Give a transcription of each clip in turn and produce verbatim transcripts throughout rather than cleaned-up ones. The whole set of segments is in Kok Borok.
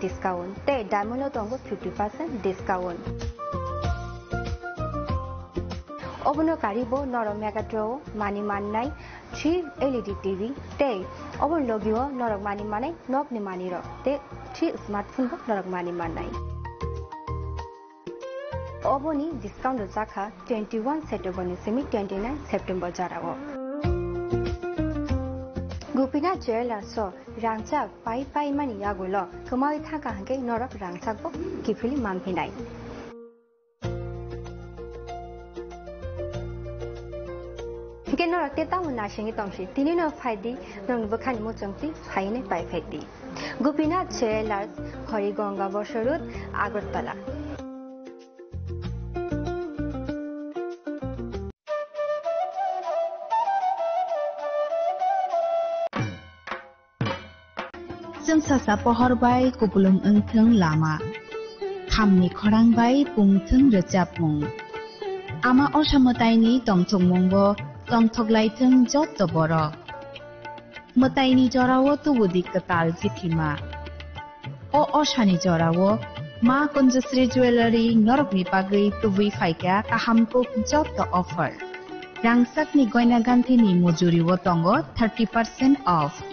discount tei diamond o tongo fifty percent discount. Obono karibo norok Megatron o mani mannai three L E D T V tei oboni logio norok mani manai nokni manirok tei three smartphone bo norok mani mannai. Oboni discount rwjakha twenty one September ni simi twenty nine September jorao. Gopinath Jewellers o rangchak pai pai mani yagulo kwmawi thangkha hwnkhe norok rangchak bo kiphilwi manphinai. Hwnkhe norok tei tamo naisingwi tongsi, tinino phaidi, norokni bwkhani muchungtwi phainwi pai phaidi. Gopinath Jewellers, Hori Ganga Bosha Road, Agartala. Chwng sasa pohor bai kupulung wngthwng lama, khamni khorang bai pungthwng rwchapmung. Ama osa mwtaini tongthokmungbo tongthoklaithwng jotto borok. Mwtaini jorao tubudi kwtal chithima. O osani jorao Ma Kunjusri Jewellery norokni bagwi tubui phaikha kaham kuk jotto offer. Rangchakni goina ganthini mujuribo tongo thirty percent off.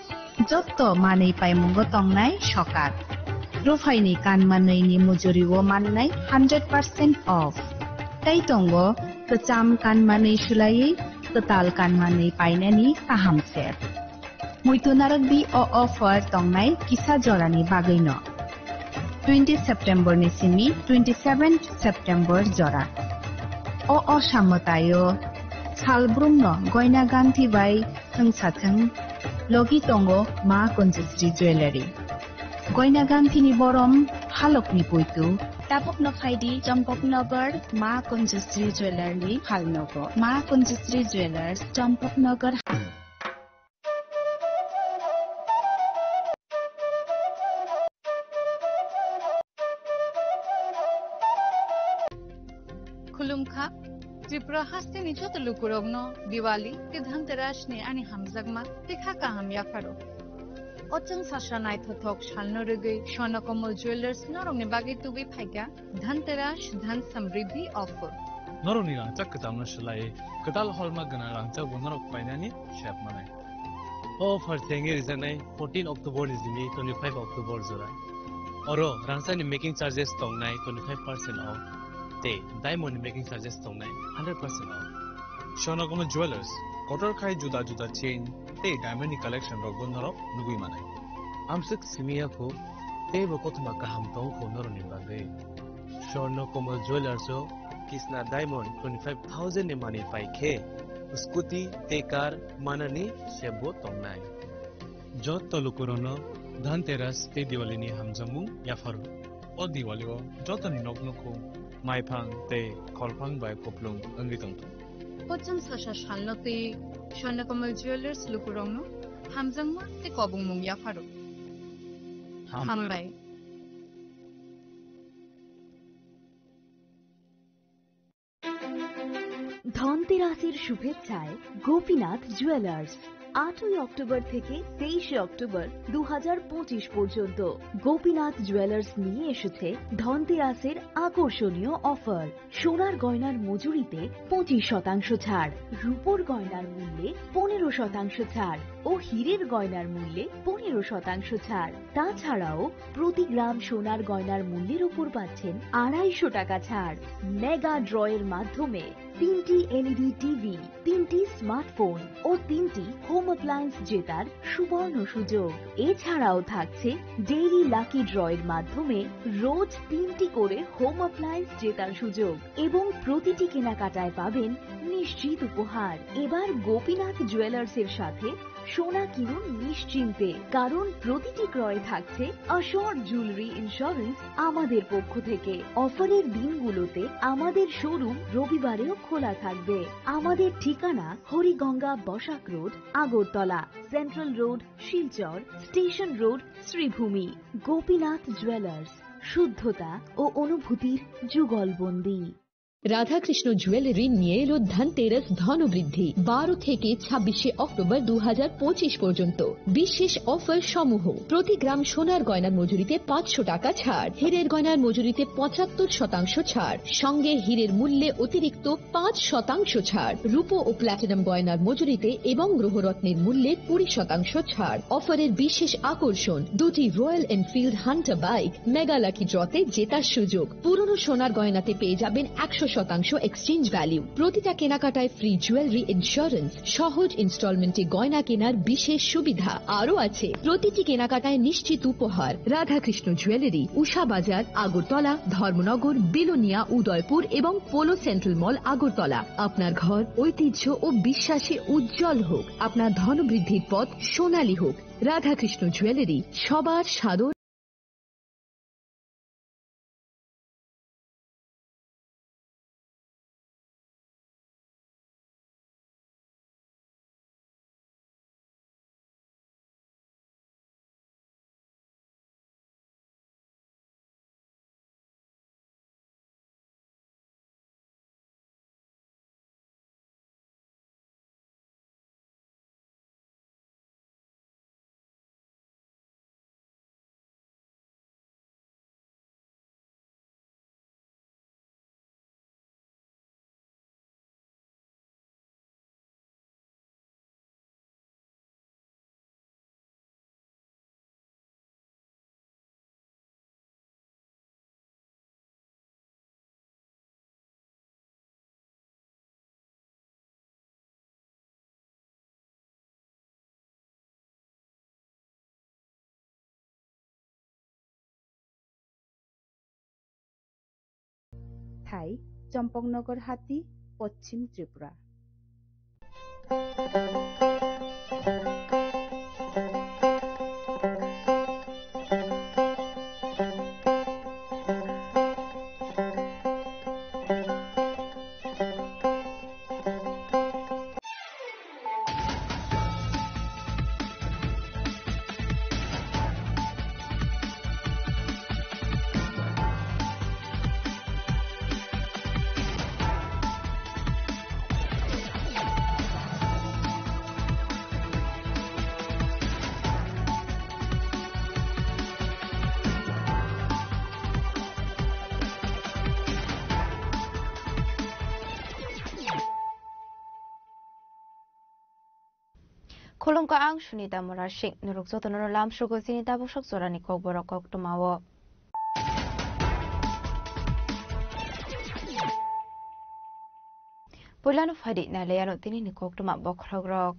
Jotto manwi paimungo tongnai sokat. Ruphaini kanmanwini mujuribo mannai hundred percent off. Tei tongo kwcham kanmanwi swlaiwi kwtal kanmanwi painani kaham ser. Muitu narwkdi o offer tongnai kisa jorani bagwino. Twenty September ni simi twenty seven September jora. O osa mwtaio salbrumno goina ganthi bai thwngsathwng logi tongo Ma Kunjusri Jewellery. Goina ganthini borom halokni puitu. Tabukno phaidi Champaknagar Ma Kunjusri Jewellery halnogo. Ma Kunjusri Jewellers, Champaknagar. Khulumkha, Tripura hasteni joto lukurokno Diwali tei Dhanteras ni ani hamjakma tei kha kaham yapharo. O chwng sasa naithothok salno rwgwi Swarnakomal Jewellers norokni bagwi tubui phaikha Dhanteras Dhan Samriddhi offer. Norokni rangchak kwtalno swlaiwi kwtal holma gwnang rangchakbo norok painani sep manai. O offer se wngwi rijaknai fourteen October ni simi twenty five October jora. Oro rangchakni making charges tongnai twenty five percent off tei diamond ni making charges tongnai hundred percent off. Swarnakomal Jewellers, kotor khai juda juda chain tei diamond ni collection rokbo norok nugwi manai. Amswk simi ya kho, teibo kothoma kaham tong kho norokni bagwi. Swarnakomal Jewellers o Kisna Diamond twenty five thousand ni manwi pai khe, scooty tei car manani sebbo tongnai. Jotto lukurokno Dhanteras tei Diwali ni hamjakmung yapharo. O Diwali o jotoni nok nukhung, maiphang tei kholphang bai kupulung wngwi tongthung. Kochwng sasa salno twi Swarnakomal Jewellers lukurokno hamjakma tei kobongmung yapharo. Ham- Hambai. ধনতেরাসের শুভেচ্ছায় গোপীনাথ জুয়েলার্স। আটই অক্টোবর থেকে তেইশে অক্টোবর দু হাজার পঁচিশ পর্যন্ত গোপীনাথ জুয়েলার্স নিয়ে এসেছে ধনতেরাসের আকর্ষণীয় অফার। সোনার গয়নার মজুরিতে পঁচিশ শতাংশ ছাড়, রূপোর গয়নার মূল্যে পনেরো শতাংশ ছাড় ও হীরের গয়নার মূল্যে পনেরো শতাংশ ছাড়। তাছাড়াও প্রতি গ্রাম সোনার গয়নার মূল্যের উপর পাচ্ছেন আড়াইশো টাকা ছাড়। মেগা ড্রয়ের মাধ্যমে তিনটি এলইডি টিভি, তিনটি স্মার্টফোন ও তিনটি হোম অ্যাপ্লায়েন্স জেতার সুবর্ণ সুযোগ। এছাড়াও থাকছে ডেইলি লাকি ড্রয়ের মাধ্যমে রোজ তিনটি করে হোম অ্যাপ্লায়েন্স জেতার সুযোগ এবং প্রতিটি কেনাকাটায় পাবেন নিশ্চিত উপহার। এবার গোপীনাথ জুয়েলার্সের সাথে সোনা কিনুন নিশ্চিন্তে, কারণ প্রতিটি ক্রয়ে থাকছে অশোর জুয়েলারি ইন্স্যুরেন্স আমাদের পক্ষ থেকে। অফারের দিনগুলোতে আমাদের শোরুম রবিবারেও খোলা থাকবে। আমাদের ঠিকানা Hariganga Basak road, Agartala, central road, Silchar, station road, Sribhumi. Gopinath jewellers, শুদ্ধতা ও অনুভূতির যুগলবন্দী। রাধাকৃষ্ণ জুয়েলারি নিয়ে এলো ধনতেরাস ধনবৃদ্ধি। বারো থেকে ছাব্বিশে অক্টোবর দু হাজার পঁচিশ পর্যন্ত বিশেষ অফার সমূহ। প্রতি গ্রাম সোনার গয়নার মজুরিতে পাঁচশো টাকা ছাড়, হীরের গয়নার মজুরিতে পঁচাত্তর শতাংশ ছাড়, সঙ্গে হীরের মূল্যে অতিরিক্ত পাঁচ শতাংশ ছাড়, রূপো ও প্ল্যাটিনাম গয়নার মজুরিতে এবং গ্রহরত্নের মূল্যে কুড়ি শতাংশ ছাড়। অফারের বিশেষ আকর্ষণ, দুটি royal Enfield Hunter bike, mega lucky ড্রতে জেতার সুযোগ। পুরনো সোনার গয়নাতে পেয়ে যাবেন একশো শতাংশ এক্সচেঞ্জ ভ্যালু। প্রতিটা কেনাকাটায় ফ্রি জুয়েলারি ইন্স্যুরেন্স, সহজ ইনস্টলমেন্টে গয়না কেনার বিশেষ সুবিধা। আরও আছে প্রতিটি কেনাকাটায় নিশ্চিত উপহার। রাধাকৃষ্ণ জুয়েলারি, উষা বাজার, আগরতলা, ধর্মনগর, বিলোনিয়া, উদয়পুর এবং পোলো সেন্ট্রাল মল, আগরতলা। আপনার ঘর ঐতিহ্য ও বিশ্বাসে উজ্জ্বল হোক, আপনার ধনবৃদ্ধির পথ সোনালী হোক। রাধাকৃষ্ণ জুয়েলারি, সবার সাদর। Thai, Champaknagar Hati, Poschim Tripura. Khulumkha, ang Sunita Murasing. Norok jotono lamsrogo chini tabuk sak jorani kokborok koktwmao. Puilano phaidi nailaiano tinini koktwma bokhorokrok.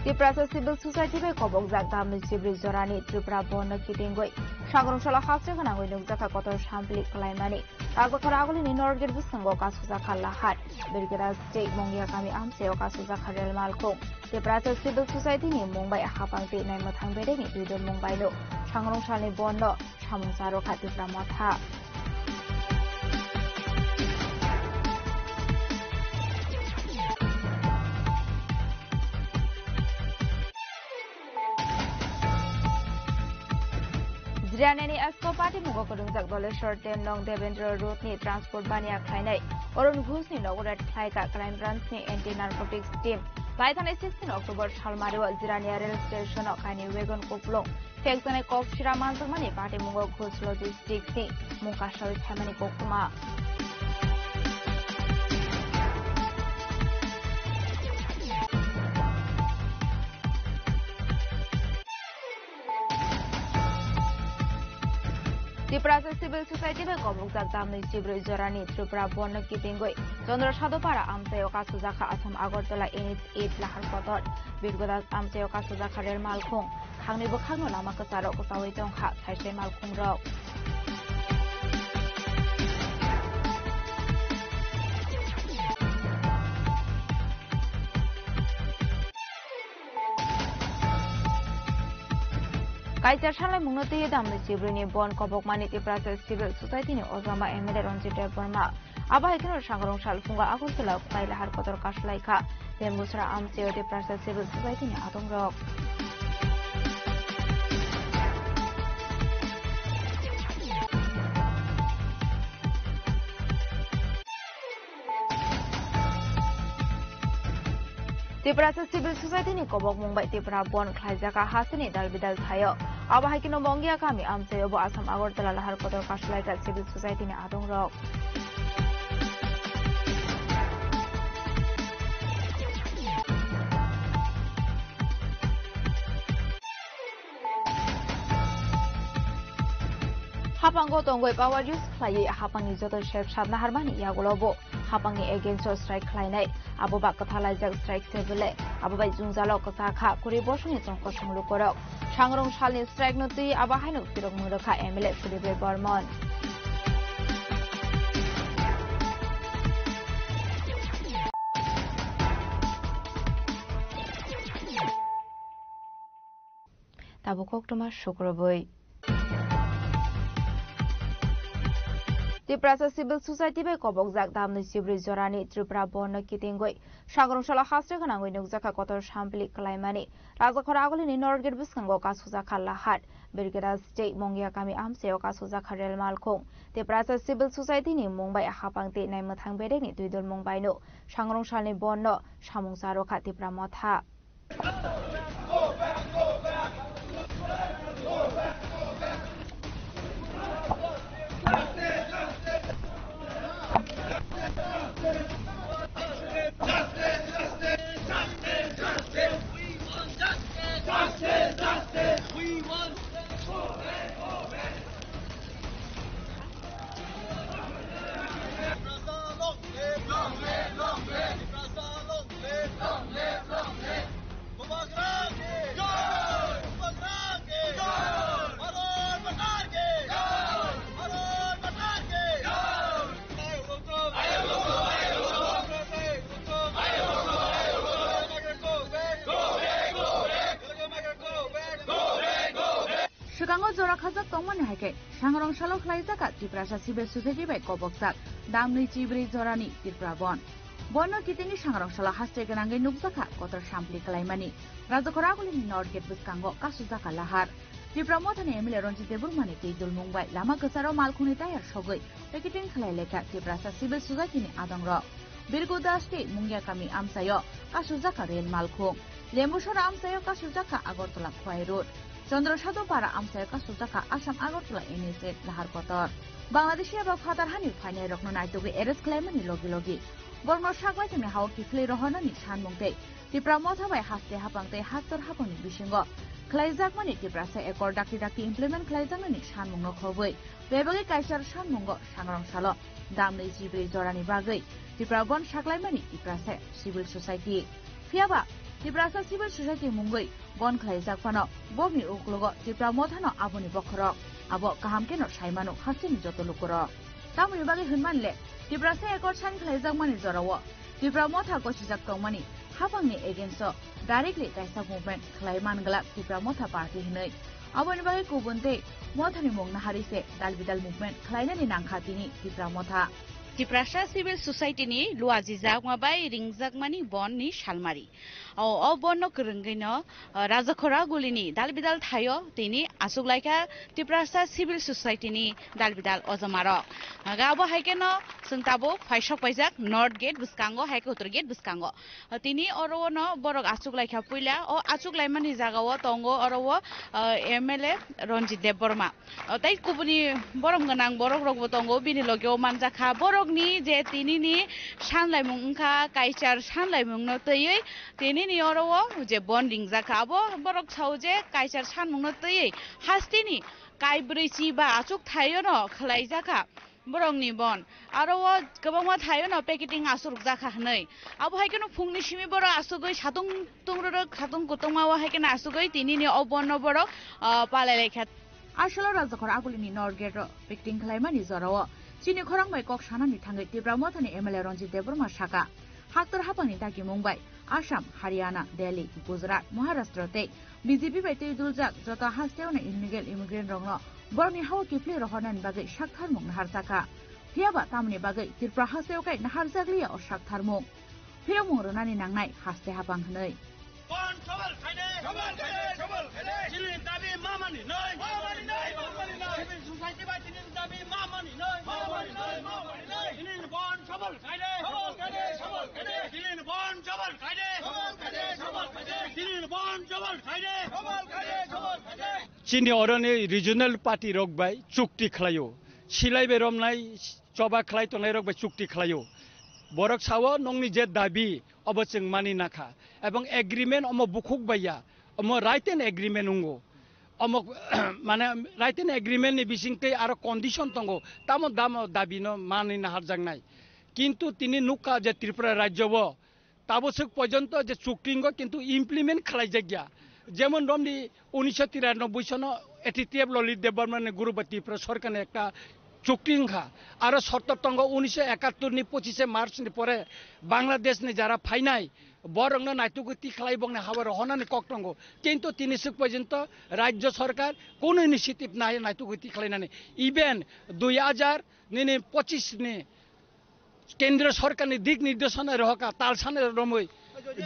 Tiprasa Civil Society bai kobokjak tamni chibri jorani Tripura Bandh no kitingwi sangrong salo hapsa gwnangwi nukjakha kotor sampli kwlaimani. Rajbakhara agulini North Gate bwskango kasujak kha lahar. Birgera State Mongya kami amchaio kasujak kha rel malkhung. Tiprasa Civil Society ni mung bai hapang twi naimwthang bedekni twi don mung baino sangrong salni bondo samung charo kha Tipra Motha. Jiraniani Esko Party mugo kwrwngjak Doleshwar Temnong Devendra Road ni transport baniya khlainai Arun Ghosh ni nogo raid khlaikha Crime Branch ni Anti Narcotics Team. Laithanai sixteen October salmario Jirania rail station o kainwi wagon kuplung phekjaknai kok sira manjakmani party mungo Ghosh Logistics ni mung kasawi phaimani koktwma. Tiprasa Civil Society bai kobokjak tamni chibrwi jorani Tripura Bandh no kitingwi Chandra Sadopara amchaio kasujakha Assam Agartala N H eight lahar kotor. Birgoda amchaio kasujakha rel malkhung. Khangni bwkhakno lama kwcharo kwchawi tongkha saisai malkhungrok. Kaichar sanlaimungno twiwi damni chibrwini Bandh kobokmani Tiprasa Civil Society ni ojama M L A Ranjit Debbarma. Abo hai kheno sangrong salphungo Agartala kwtai lahar kotor kaslaikha Bembusra amchaio Tiprasa Civil Society ni adongrok. Tiprasa Civil Society ni kobokmung bai Tipra bon khlaijak a hasteni dal bidal thaio. Abo hai kheno Mongia kami amchaio bo Assam Agartala lahar kotor kasulaijak civil society ni adongrok. Haphango tongwi power use khlaiwi haphangni joto sep sap naharmani yagulo bo haphangni against o strike khlainai. Abo ba kwthalaijak strike se bwle. Abo bai jwngjalo kwchak kha kuri bosongni chongkosong lukurok. Sangrong salni strike no twi abo haino phirok mwrwkha M L A Sudip Roy Bormon. Tabuk koktwma sukrubwi. Tiprasa Civil Society bai kobokjak damnwi chibrwi jorani Tripura Bandh no kitingwi sangrong salo haste gwnangwi nukjakha kotor sampli kwlaimani. Rajakhor agulini North Gate bwskango kasujakha lahar. Birgeda State Mongia kami amchaio kasujakha rel malkhung. Tiprasa Civil Society ni mung bai haphang tei naimwthang bedekni twi dulmung baino sangrong salni bandh no samung charokha Tipra Motha. Swkango jora khajak tongmani hai khe, sangrong salo khlaijak kha Tiprasa Civil Society bai kobokjak damnwi chibrwi jorani Tripura Bandh. Bandh no kitingwi sangrong salo haste gwnangwi nukjakha kotor sampli kwlaimani. Rajakhor agulini North Gate bwskango kasujak kha lahar. Tripura Mothani M L A Ranjit Debbarmani twi dulmung bai lama kwcharo malkhungni tayar sogwi picketing khlai lekha Tiprasa Civil Society ni adongrok. Birgeda State Mungia kami amchaio kasujak kha rel malkhung. Lembusora amchaio kasujak kha Agartala Khowai Road. Chandra Sadhu Para amchaio kasujak kha Assam Agartala N H eight lahar kotor. Bangladeshi eba phatar hani phainairokno naitugwi arrest khlaimani logi logi borokno sak baithangni hao kiphilwi rohornani sanmung tei Tipra Motha bai haste haphang tei haktor haphangni bisingo khlaijakmani Tiprasa ekor dakti dakti implement khlaijaknani sanmungno khobwi bebagwi kaisar sanmungo sangrong salo damnwi chibrwi jorani bagwi Tipra Bandh saklaimani Tiprasa Civil Society. Phiyaba Tiprasa Civil Society mungwi bandh khlaijak phano bokni uklogo Tipra Mothano aboni bokhorok abo kaham kheno saimano hasteni joto lukurok. Tamoni bagwi hwnmanle Tiprasa ekor sign khlaijakmani jorao Tipra Motha gosijak tongmani haphangni against o directly kaisa movement khlai man glak Tipra Motha party hinwi. Aboni bagwi kubun tei Mothani mung naharwi se dal bidal movement khlainani nangkha tini Tipra Motha. Tiprasa Civil Society ni luajijakma bai ringjakmani bandh ni salmari. O, o bandh no kwrwngwi no, o, Rajakhora gulini dal bidal thaio tini aswk laikha Tiprasa Civil Society ni dal bidal ojamarok. Aga abo hai kheno chwng tabuk phaisok paijak North Gate bwskango, hai khe Uttor Gate bwskango. Tini oro o no borok achuk lai kha puila, o achuk lai mani jaga o tongo oro o, ah, M L A Ranjit Debbarma. O tei kubuni borom gwnang borok rok bo tongo, bini loge o manjak kha. Borok ni je tini ni sanlaimung wngkha, kaichar sanlaimung no twiwi tini ni oro o je bandh ringjak kha. Abo borok sao je kaichar sanmung no twiwi hasteni kaibrwi chi ba achuk thaio no khwlaijak kha. Borokni bandh. Aro o kwbangma thaio no packeting aswk rwkjak kha hwnwi. Abo hai kheno phungni simi borok aswgwi satung tungrwrwk, satung kutungma o hai kheno aswgwi tinini o bandh no borok, ah, palai lai kha. Aswk o Rajakhor agulini North Gate o packeting khlaimani jorao chini khorang bai kok sanani thangwi Tipra Mothani M L A Ranjit Debbarma saka, haktor haphangni dagimung bai Assam, Haryana, Delhi, Gujarat, Maharashtra tei B J P bai twi duljak joto hasteo no illegal immigrant rokno borokni hao kiphilwi rohornani bagwi saktharmung naharjakha. Phiyaba tamoni bagwi Tripura hasteo kai naharjakliya o saktharmung. Phiyokmung rwnani nangnai haste haphang hwnwi. Bandh sobol khaide. Sobol khaide, sobol khaide. Chini dabi ma mani nai. Ma mani nai, ma mani nai. Civil society bai chini dabi ma mani nai. Ma mani nai, ma mani nai. Chini bandh sobol khaide. Sobol khaide, sobol khaide. Chini bandh sobol khaide. Sobol khaide, Chini oroni regional party rok bai chukti khlaio, silai bai romnai, choba khlai tongnai rok bai chukti khlaio. Borok sao nongni je dabi obo chwng mani nakha, ebong agreement omo bukhuk bai ya, omo written agreement wngo. Omo mane written agreement ni bisingtwi aro condition tongo, tamo damo dabi no mani naharjaknai. Kintu tini nukha je Tripura rajyo o tabuk swk porjonto je chukti wngo kintu implement khlaijakya. Jemon romni unisho tiranoboi sono A T T F Lalit Debbarma ni guru bai Tripura sorkar ni ekta chukti wngkha. Aro sorto tongo unisho ekattor ni pochishe March ni pore Bangladesh ni jara phainai borokno naitugwi tikhlai bongni habo rohonani kok tongo. Kintu tini swk porjonto rajyo sorkar kono initiative nai naitugwi tikhlainani. Even dui hajar nini pochis ni Kendriya sorkarni dik nirdeshona rohoka, tal sana romwi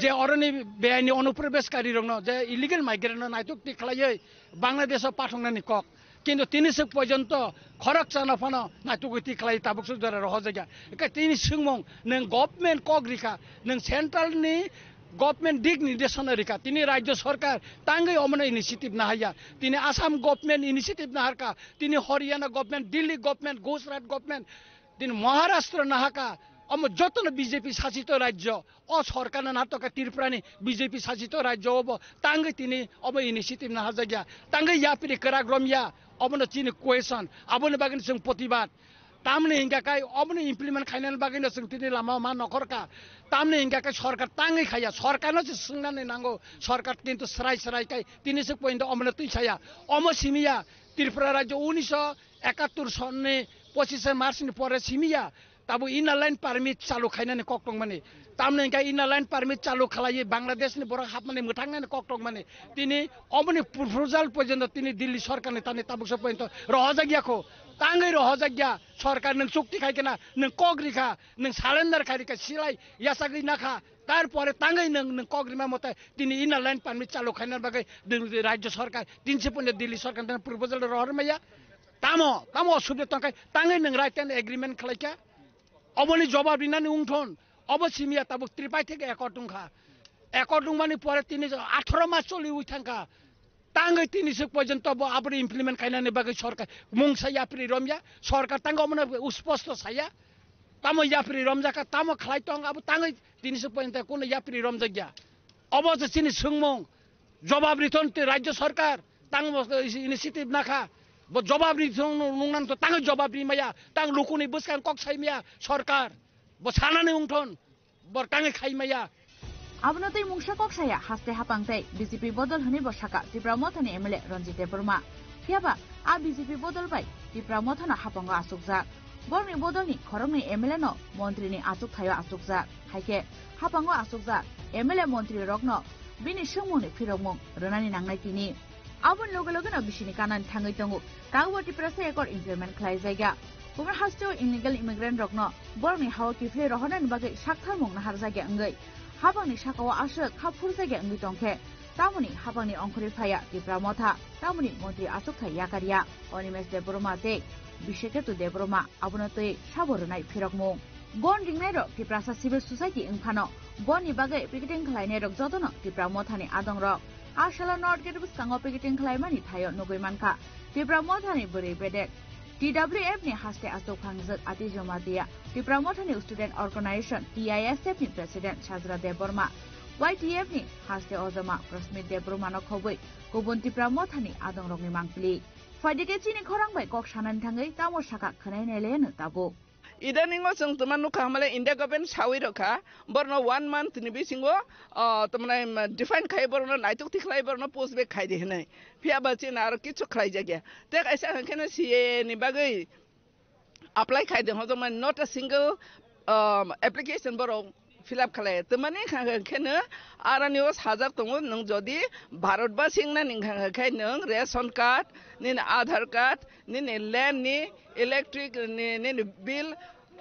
je oroni beaini onuprobeshkarirokno, je illegal migrant no naituk tik khlaiwi Bangladesh o pathoknani kok. Kintu tini swk porjonto khorok chana phano naituk tik khlai tabuk swk jora rohojagya. Eka tini swngmung nwng government kok rikha, nwng central ni government dik nirdeshona rikha, tini rajyo sorkar tangwi omono initiative nahaiya, tini Assam government initiative naharka, tini Haryana government, Delhi government, Gujarat government, tini Maharashtra nahaka, omo jotono B J P sasito rajyo, o sorkarno natoka Tripurani B J P sasito rajyo obo, tangwi tini obo initiative naharjakya, tangwi yapri kwrak romya, obono chini question, aboni bagwi chwng protibad. Tamni hingka kai obono implement khainani bagwino chwng tini lama ma nokhorka. Tamni hingka kai sorkar tangwi khaiya, sorkarno se swngnani nango, sorkar kintu srai srai kai tini se point omono twi saya. Omo simiya Tripura rajyo unisho ekattor sonni pochishe March ni pore simiya tabo inner line permit chalu khainani kok tongmani. Tamni hingka inner line permit chalu khalaiwi Bangladesh ni borok hapmani mwthangnani kok tongmani. Tini omoni proposal porjonto tini Delhi sorkarni tani tabuksa porjonto rohojak ya kho. Tangwi rohojak ya. Sorkar nwng chukti khai khena, nwng kok rikha, nwng surrender khai rikha, silai yachagwi nakha. Tarpore tangwi nwng, nwng kok rima mote tini inner line permit chalu khaina bagwi nwng rajyo sorkar, tinsi punja Delhi sorkar tani proposal rohor maya. Tamo, tamo osubida tongkhai, tangwi nwng right and agreement khlaikha. Oboni jobab rinani wngthon, obo simiya tabuk tripai theke accord wngkha. Accord wngmani pore tini atharo mas choliwi thangkha. Tangwi tini swk porjonto bo aboni implement khainani bagwi sorkar mungsa yapri romya, sorkar tangwi omono usposto saya. Tamo yapri romjakha, tamo khlai tong, abo tangwi tini swk porjonto kono yapri romjakya. Obo se chini swngmung, jobab rithon te rajyo sorkar, tang bo initiative nakha, bo jobab rithon nungnan to tangwi jobab rimaya, tang lukuni bwskang kok saimaya sorkar, bo sanani wngthon. Bor tangwi khai maya. Abono tei mungsa kok saya haste hapang tei B J P bodol hwnwi bo saka Tipra Mothani M L A Ranjit Debbarma. Phiyaba a B J P bodol bai Tipra Mothano hapango achukjak. Borokni bodolni khoroknwi M L A no montrini achukthaio achukjak. Haikhe hapango achukjak M L A montrirokno bini swngmungni phirokmung rwnani nangnai tini. Aboni loge logeno bisini kanani thangwi tongo. Tabubo Tiprasa accord implement khlaijakya. Bumar hasteo illegal immigrant rokno borokni hao kiphilwi rohornani bagwi saktharmung naharjakya wngwi hapangni sakao aswk kha phurjakya wngwi tongkhe, tamoni hapangni ongkhorwi phaiya Tipra Motha, tamoni montri achukthai yakarya Animesh Debbarma tei Bisheketu Debbarma abono twi sabo rwnai phirokmung. Bon ringnairok Tiprasa Civil Society wngphano bonni bagwi picketing khlainairok jotono Tipra Mothani adongrok. A salo North Gate bwskango picketing khlaimani thaio nugwi mankha Tipra Mothani bwrwi bedek. T W F ni haste achuk phangjak Ati Jamatia, Tipra Mothani Student Organization, T I S F ni President Sajra Debbarma, Y T F ni haste ojama Prasmit Debbarmano khobwi kubun Tipra Mothani adongrokni mangpili. Phaidike chini khorang bai kok sanani thangwi tamo sakha khwnai nailaiano tabuk. Idaningo chwng twma nukha hamale India government sawi rokha, borno one month ni bisingo, ah, tamani, um, define khai borno naituk tikhlai borno post back khai di hinwi. Phiya ba chini aro kichu khlai jakya. Te kaisa hwnkhe no C A A ni bagwi apply khai de hojokmani not a single, um, application borok fill up khlai. Twmani kha khe no arani o sajak tongo, nwng jodi Bharat basi wngna ni kha khe nwng ration card, nini Aadhaar card, nini land ni, electric ni, nini bill,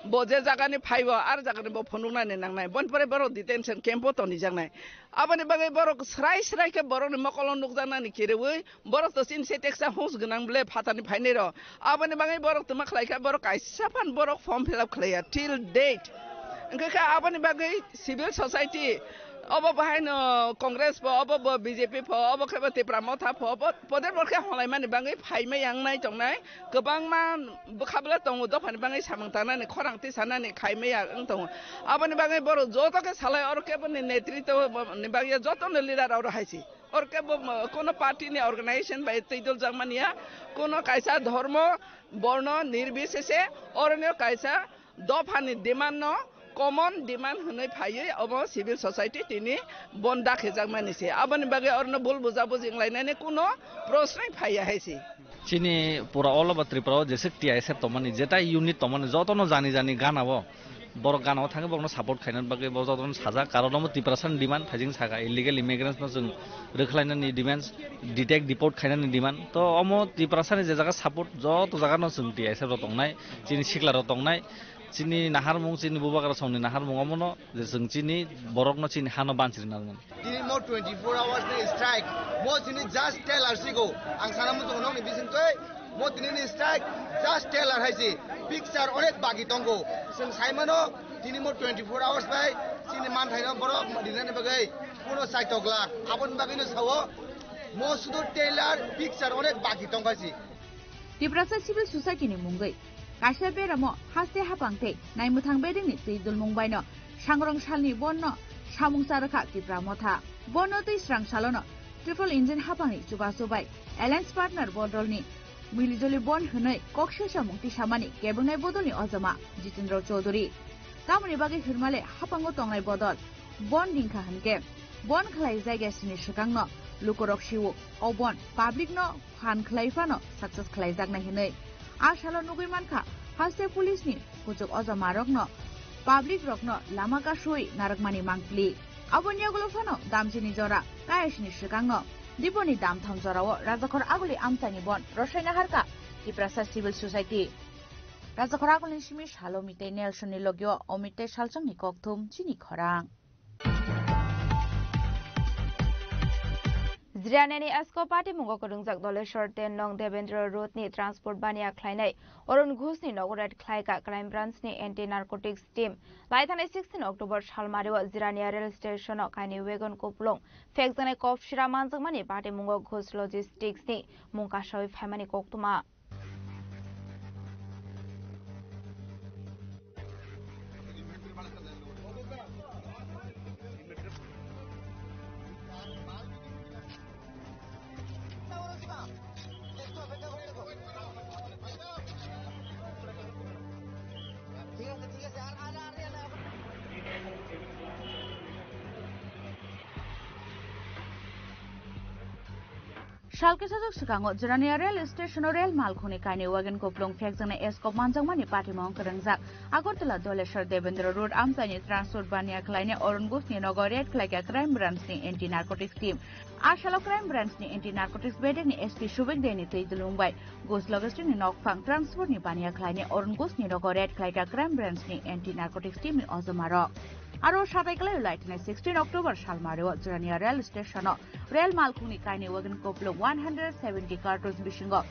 bo je jaga ni phaibo, ar jaga ni bo phunuknani nangnai. Boni pore borok detention camp o tonijaknai. Aboni bagwi borok srai srai khe borokni mokolo nukjaknani kiriwi, borok to chini se teksa hus gwnang ble phatani phainai rok. Aboni bagwi borok twma khlai kha, borok kaisa phan borok form fill up khlaiya till date. Hwnkhe kha aboni bagwi civil society Obo bahaino Congress pho, obo bo B J P pho, obo khe bo Tipra Motha pho, obo poder bor khe holaimani bagwi phaimai yang nai tongnai. Kwbangma bwkha bwla tongo dophani bagwi samung tangnani, khorang tisanani khaimai ya wng tongo. Aboni bagwi borok joto khe salai oro khe boni netritwo ni bagwi jotono leader oro hai si. Oro khe bo, kono party ni organization bai twi doljak mani ya, kono kaisa dhormo, borno nirbisese oroni kaisa dophani demand no common demand hwnwi phaiwi omo civil society tini bon dakhejak mani se. Aboni bagwi orno bul buja buji wnglainani kuno prosnoi phaiya hai se. Chini pura all over Tripura o jeswk T I S F tongmani, jetai unit tongmani, jotono jani jani gana o, borok gana o thangwi borokno support khainani bagwi bo jotono sajak, karon omo Tiprasani demand, phaijing saka illegal immigrants no chwng rwkhlainani demand, detect deport khainani demand. To omo Tiprasani je jaga support, joto jaga no chwng T I S F rok tongnai, chini sikla rok tongnai, chini naharmung, chini bubagra songni naharmung omono je chwng chini borokno chini hano bansiri narwkmani. Tini mo twenty-four hours ni strike, mo tini just teller sigo. Ang sana muchung nokni bising twi, mo tini ni strike just teller hai si. Picture onek bagi tongo. Chwng sai mano, tini mo twenty-four hours bai chini manthai no borok rinani bagwi kuno saitok lak. Aboni bagwi no sao, mo sudo teller picture onek bagi tong hai si. Tiprasa Civil Society ni mungwi kaisa beramo haste hapang tei naimwthang bedengni twi dulmung baino sangrong salni bonno samung cha rwkha Tipra Motha. Bonno twi srang salono triple engine hapangni chubachu bai alliance partner bodolni milijoli bon hwnwi kok silsamung tisamani kebwngnai bodolni ojama Jitendra Chaudhary. Tamoni bagwi hwnmale hapango tongnai bodol bon dingkha hwnkhe bon khlai jaiga sini swkangno lukorok siwo o bon public no phan khlai phano success khlaijaknai hwnwi. A salo nugwi mankha, haste police ni kuchuk ojamarokno public rokno lama kasui narwkmani mangpili. Aboni yagulo phano damchini jora kayasini swkangno diboni damtham jorao Rajakhor Aguli amchaini bon rwsai naharkha Tiprasa Civil Society. Rajakhor Agulini simi Salomi tei Nelson ni logio Omit tei Salchangni kokthum chini khorang. Jiraniani Esko patimungo kwrwngjak Doleshwar ten nong Devendra Road ni transport baniya khlainai Arun Ghosh ni nogo raid khlaika Crime Branch ni Anti Narcotics team. Laithani sixteen October salmario Jirania rail station o kaini wagon kupulung phekjaknai kop sira manjakmani patimungo Ghosh Logistics ni mung kasawi phaimani koktwma. Salkhe sajak swkango Jirania rail station-o rail malkhungni kainwi wagon kupulung phekjaknai eskop manjakmani patimung kwrwngjak. Agartala Doleshwar Devendra Road amchaini transport baniya khlainai Arun Ghosh ni nogo raid khlaikha Crime Branch ni Anti Narcotics team. A salo Crime Branch ni Anti Narcotics bedek ni S P Subik Deni twi dulung bai Ghosh Logistics ni nokphang transport ni baniya khlainai Arun Ghosh ni nogo raid khlaikha Crime Branch ni Anti Narcotics team ni ojomarok. Aro satai kwlai laithani sixteen October salmario Jirania rail station-o rail malkhungni kainwi wagon kupulung one hundred seventy cartons bisingo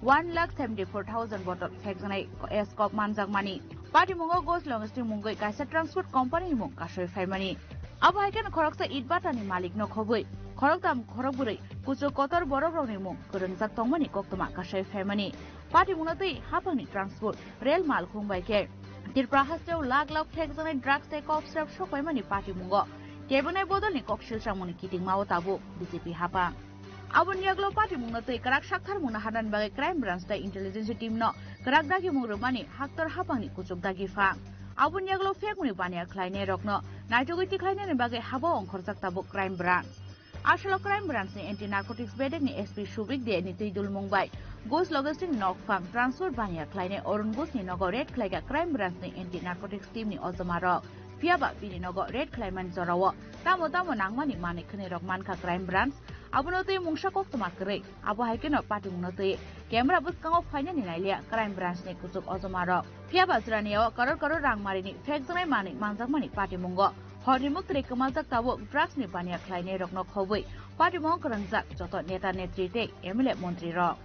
one lakh seventy four thousand bottle phekjaknai eskop manjakmani. Patimungo Ghosh Logistics mungwi kaisa transport company ni mung kasoi phaimani. Abo hai kheno khoroksa itbata ni malik no khobwi khoroktham khorokbrwi kuchuk kotor borok rokni mung kwrwngjak tongmani koktwma kasoi phaimani. Patimungno twi haphangni transport rail malkhung bai khe Tripura hasteo lak lak phekjaknai drugs tei kok srap sokpaimani patimungo kebwnai bodolni kok silsangmungni kitingmao tabuk B J P haphang. Aboni yagulo patimungno twi kwrak saktharmungno harnani bagwi Crime Branch tei Intelligence team no kwrak dagimung rwmani haktor haphangni kuchuk dagi pha. Aboni yagulo phekmungni baniya khlainairokno naitugwi tikhlainani bagwi habo ongkhorjak tabuk Crime Branch. A salo Crime Branch ni Anti Narcotics bedek ni S P Subik De ni twi dulmung bai Ghosh Logistics ni nokphang transport baniya khlainai Arun Ghosh ni nogo raid khlaikha Crime Branch ni Anti Narcotics team ni ojomarok. Phiyaba bini nogo raid khlaimani jorao tamo tamo nangmani manwi khwnwi rok mankha Crime Branch. Abono twi mungsa koktwma kwrwi. Abo hai kheno patimungno twi camera bwskango phainani nailia Crime Branch ni kuchuk ojomarok. Phiyaba Jiraniao koror koror rangmarini phekjaknai manwi manjakmani patimungo horni mwktwi kwmaljak tabuk drugs ni baniya khlainairokno khobwi patimung kwrwngjak joto neta netri tei M L A montrirok.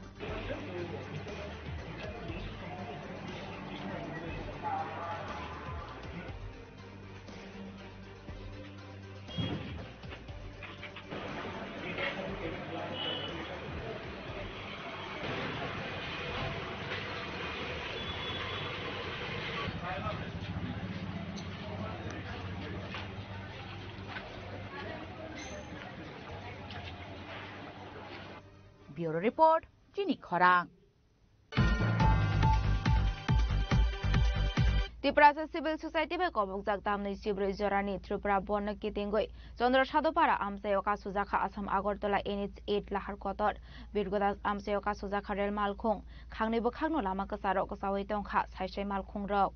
Bureau Report, Chini Khorang. Tiprasa Civil Society bai kobokjak tamni chibrwi jorani Tripura Bandh no kitingwi Chandra Sadhupara amchaio kasujakha Assam Agartala N H eight Lahar Kotor, Birgodas amchaio kasujakha rel malkhung, khangni bwkhakno lama kwcharo kwchaui tongkha sai sai malkhungrok.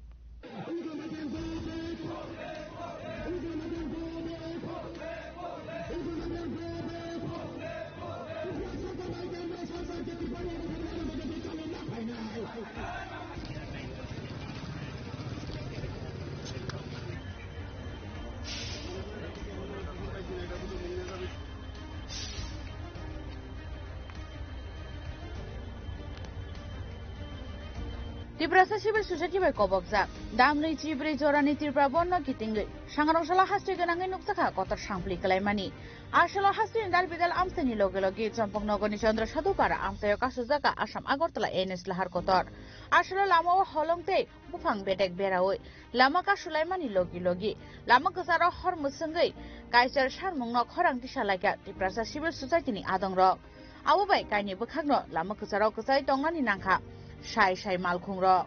Tiprasa Civil Society bai kobokjak damni chibrwi jorani Tripura Bandh no kitingwi sangrong sala hastwi gwnangwi nukjakha kotor sampli kwlaimani. Asolo hastwi dal bidal amchaini loge loge Chompok Nogorni Chandra Sadhupara amchaio kasujakha Assam Agartala N H Lahar Kotor. Asolo lamao holong tei buphang bedek beraui lama kasulaimani logi logi lama kwcharo hor mwswngwi kaichal sarmungno khorang tisa laikha Tiprasa Civil Society ni adongrok. Abo bai kaini bwkhakno lama kwcharo kwchai tongnani nangkha sai sai malkhungrok.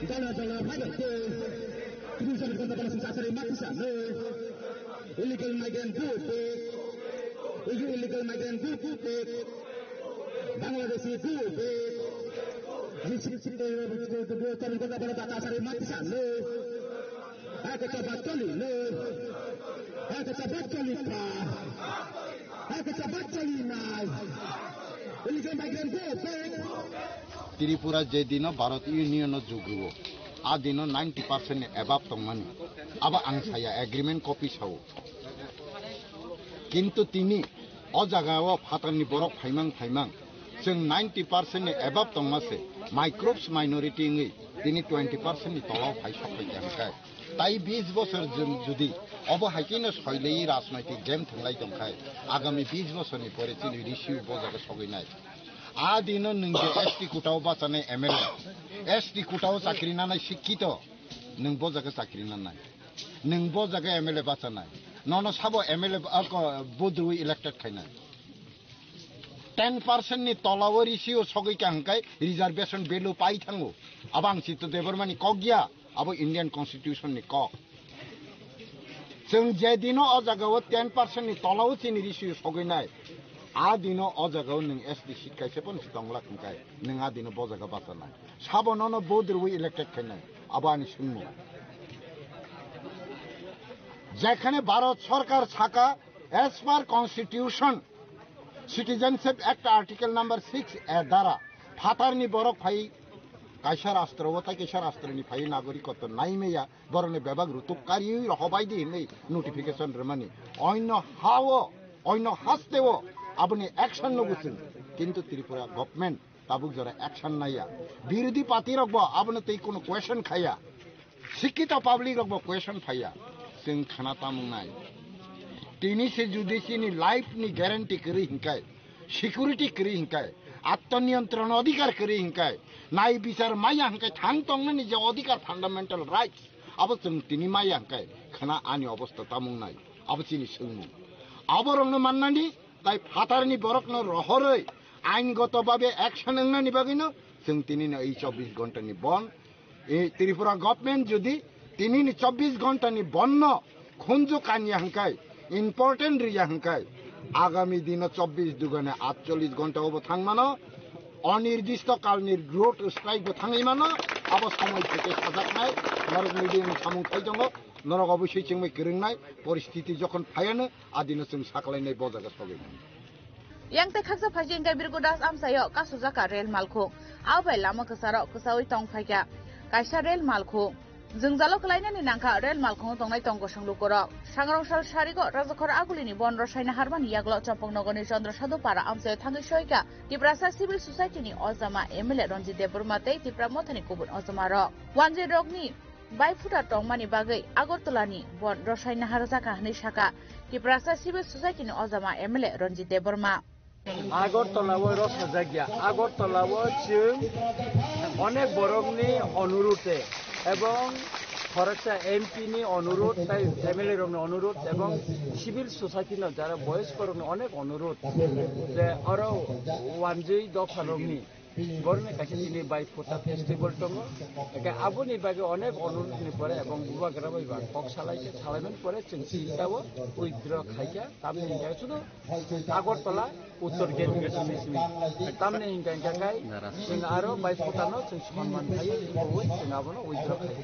Dala dala bhagat ko, Tripura Banda Bala Singh Sasari Mati Sano, illegal migrant go back, illegal migrant go back, Bangladeshi go back, Jisip Sip Banda Bala Singh Sasari Mati Sano, Ekta Bachali no, Ekta Bachali pa, Ekta Bachali nai, illegal migrant go back. Tripura je dino Bharat Union o jugruo, a dino ninety percent ni above tongmani. Abo ang saya agreement copy sao. Kintu tini o jaga o phatarni borok phaimang phaimang, chwng ninety percent ni above tongma se, microbes minority wngwi tini twenty percent ni tolao phai sok phaikha hwnkhe. Tai bis bosor jwng judi obo hai kheno soilaiwi rajnoitik game thwnglai tongkhai, agami bis bosorni pore chini ratio bo jaga sogwi nai. A dino nwng je S T quota o bachanai M L A, S T quota o chakri nanai sikkito, nwng bo jaga chakri nanai, nwng bo jaga M L A bachanai, nono sabo M L A bo drwi elected khainai. Ten percent ni tola o ratio sogwi ka hwnkhe reservation value pai thango. Abo ang Chitto Debbarma ni kok ya, abo Indian Constitution ni kok. Chwng je dino o jaga o ten percent ni tola o chini ratio sogwi nai, a dino o jaga o nwng S T seat kaisa pono si tong lak hwnkhe nwng a dino bo jaga bachanai. Sabo nono vote rwi elected khainai, abo ani swngmung. Jekhane Bharat Sarkar saka, as per Constitution, Citizenship Act Article number six A dara phatarni borok phai kaisa rastro o tai kaisa rastroni phai nagorikotto naimaya borokni bebak rutuk kariwi rohobai di hinwi notification rwmani. Oino hao, oino hasteo aboni action nugo chwng, kintu Tripura government tabuk jora action naiya. Birodhi party rok bo abono tei kono question khaya. Sikkito public rok bo question phaiya. Chwng khana tamung nai. Tini se judi chini life ni guarantee kwrwi hinkai, security kwrwi hinkai, atmaniyontron odhikar kwrwi hinkai, nai bichar maya hinkai thang tongnani je odhikar fundamental rights, abo chwng tini maya hinkai khana ani obostha tamung nai. Abo chini swngmung. Aborokno mannani tai phatarni borokno rohorwi aingoto babe action wngnani bagwino chwng tinino ei chobbish ghontani bon, ei Tripura government jodi tinini chobbish ghontani bonno khunju kanya hwnkhe, important riya hwnkhe, agami dino chobbish dugane atchollish ghonta obo thangmano, onirdisto kalni road strike bo thangwi mano, abo somoi theke sajaknai, norok media ni samung khai tongo, norok obosoi chengbai kwrwngnai, poristiti jokhon phaiano, adino chwng saklainai bo jaga sogwi mano. Yang tei khaksa phaji hwnkhe Birgo Das amchaio kasujaka rel malkhung. Abo bai lama kwcharo kwchaui tong phaikha kaisa rel malkhung. Jwngjalo kwlainani nangkha rel malkhungo tongnai tong kosong lukurok. Sangrong sal sarigo Rajakhor Agulini bon rosaina harmani yaglo Champaknogorni Chandra Sadhu Para amchaio thangwi soikha Tiprasa Civil Society ni ojama M L A Ranjit Debbarma tei Tipra Mothani kubun ojamarok. Wanjwi rokni bai phutar tongmani bagwi Agartala ni bon rosai naharjaka hwnwi saka Tiprasa Civil Society ni ojama M L A Ranjit Debbarma. Agartala o rosajak ya, Agartala o chwng onek borokni onurute ebong Khoroksa M P ni onurot, tai M L A rokni onurot ebong civil society no jara boyoskorokni onek onurot je oro wanjwi dopharokni borokni kaisa tini bai phuta festival tongo. Eke aboni bagwi onek onurot ni pore ebong bubagra bai ba kok salai khe, salaimani pore chwng chinta o withdraw khaikha, tamni hwnkhe sudu Agartala Uttor Gate Gate simi simi. Tamni hingka hingka kai, chwng aro bai phutano chwng sonman khai, oi chwng abono withdraw khai.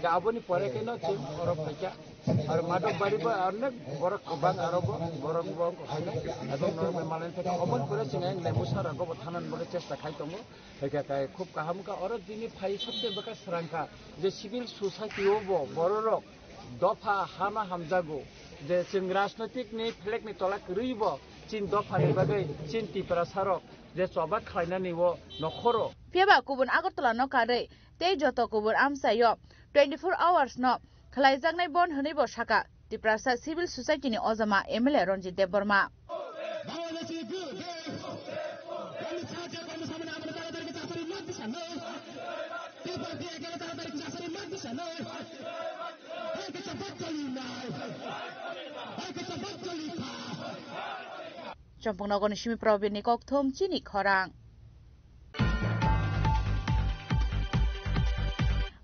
Ka aboni pore khe no chwng oro phaikha. Aro madok bari ba onek borok kwbang aro bo, borok bo hai, aboni norok bai malai phaikha. Oboni pore chwng ang lebu sara go bo thanan bo chesta khai tongo. Phaikha kai khub kaham ka oro dini phai sabse bwkha srangkha je civil society o bo bororok dopha hama hamjago, je chwng rajnoitik ni flag ni tola kwrwi bo chin dopha ni bagwi chin Tiprasa rok je choba khlainani o nokhoro. Phiya ba kubun Agartala no karwi tei joto kubun amchai o twenty four hours no khlaijaknai bon hwnwi bo sakha Tiprasa Civil Society ni ojama M L A Ranjit Debbarma. Champang nogorni simi Probirni kokthum chini khorang.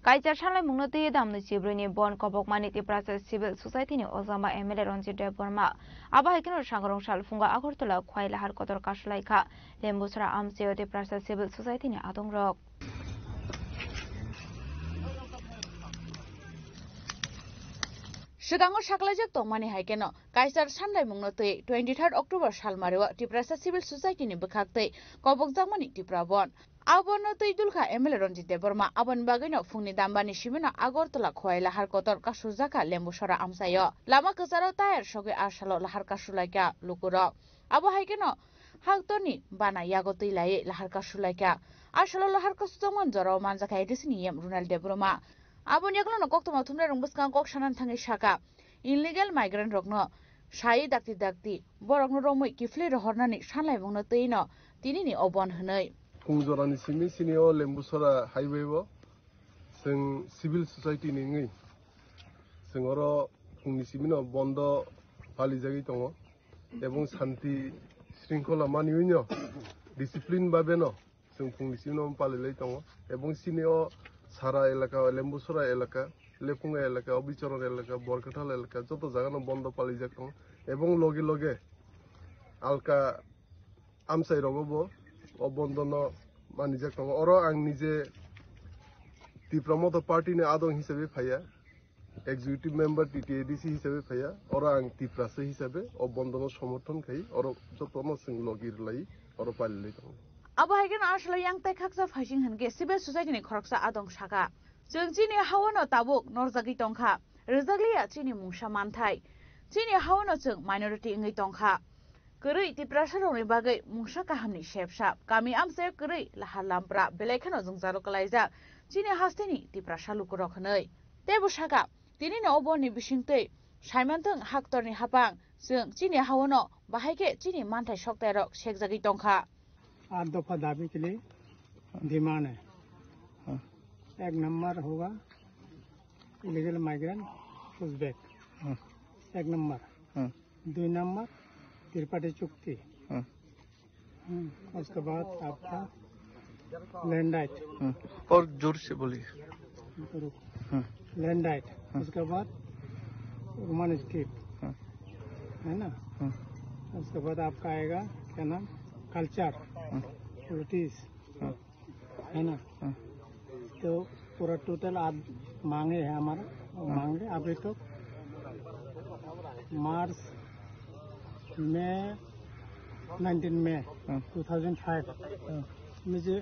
Kaichar sanlaimungno twi damnwi chibrwini bon kobokmani Tiprasa Civil Society ni ojama M L A Ranjit Debbarma. Abo hai kheno sangrong salphungo Agartala Khwai Lahar Kotor kasulaikha. Lembusra amchaio Tiprasa Civil Society ni adongrok. Swkango saklaijak tongmani hai kheno Kaichar sanlaimungno twi twenty third October salmario Tiprasa Civil Society ni bwkhak twi kobokjakmani Tipra Bon. Abono twi dulkha M L A Ranjit Debbarma. Aboni bagwino phungni dambani simino Agartala Khwai Lahar Kotor kasujakha Lembusora amchaio. Lama kwcharo tayar sogwi a salo lahar kasulaikha lukurok. Abo hai kheno haktorni bana yago twi laiwi lahar kasulaikha. A salo lahar kasujakmani jorao manjakha A D C ni E M Runal Debbarma. Aboni yagulono koktwma thumnairok bwskango kok sanani thangwi sakha, illegal migrant rokno sai dakti dakti borokno romwi kiphilwi rohornani sanlaimungno twino tinini o bon hwnwi. Phung jorani simi sini o Lembusora highway o chwng civil society ni wngwi chwng oro phungni simino bondo palijagwi tongo, ebong santi shringkhola maniwino discipline babeno chwng phungni simi no palilai tongo. Ebong sini o Sara elaka, Lembusora elaka, Lephunga elaka, Obichorong elaka, Borkathal elaka, joto jaga no bondo palijak tongo. Ebong loge loge alka amchai rogo bo o bondo no manijak tongo. Oro ang nije Tipra Motha Party ni adong hisabe phaiya. Executive member T T A D C hisabe phaiya, oro ang Tiprasa hisabe o bondo no somorthon khai, oro joto no chwng logi rwlai, oro palilai tongo. Abo hai kheno a salo yang tai khaksa phaising hwnkhe civil society ni khoroksa adong sakha, chwng chini hao no tabuk norjagwi tongkha, rwjakliya chini mungsa manthai, chini hao no chwng minority wngwi tongkha. Kwrwi Tiprasa rokni bagwi mungsa kahamni sepsa, kami amchaio kwrwi lahar lampra, belai kheno jwngjalo kwlaijak chini hasteni Tiprasa lukurok hwnwi. Teibo sakha, tinini o borni bisingtwi saimanthwng haktorni hapang, chwng chini haono bahai khe chini manthai soktairok sekjagwi tongkha. आठ दफा दाबी के लिए डिमांड है। हाँ। एक नंबर होगा illegal migrant pushback. हाँ। एक नंबर। हाँ। दुई नंबर त्रिपाठी चुक्ति। हाँ। हम्म, उसके बाद आपका लैंड राइट। हम्म, और जोर से बोलिए। रुक। हम्म। Land right. हम्म। उसके बाद वुमन स्ट्रिप। हम्म। है ना? हम्म। उसके बाद आपका आएगा, क्या नाम, कल्चर, हम्म। पॉलिटिक्स, हम्म। है ना? हम्म। तो पूरा टोटल आप मांगे हैं हमारा, और हम्म। मांगे अभी तो मार्च में, नाइनटीन में हम्म। टू थाउजेंड फ़ाइव हम्म। में जो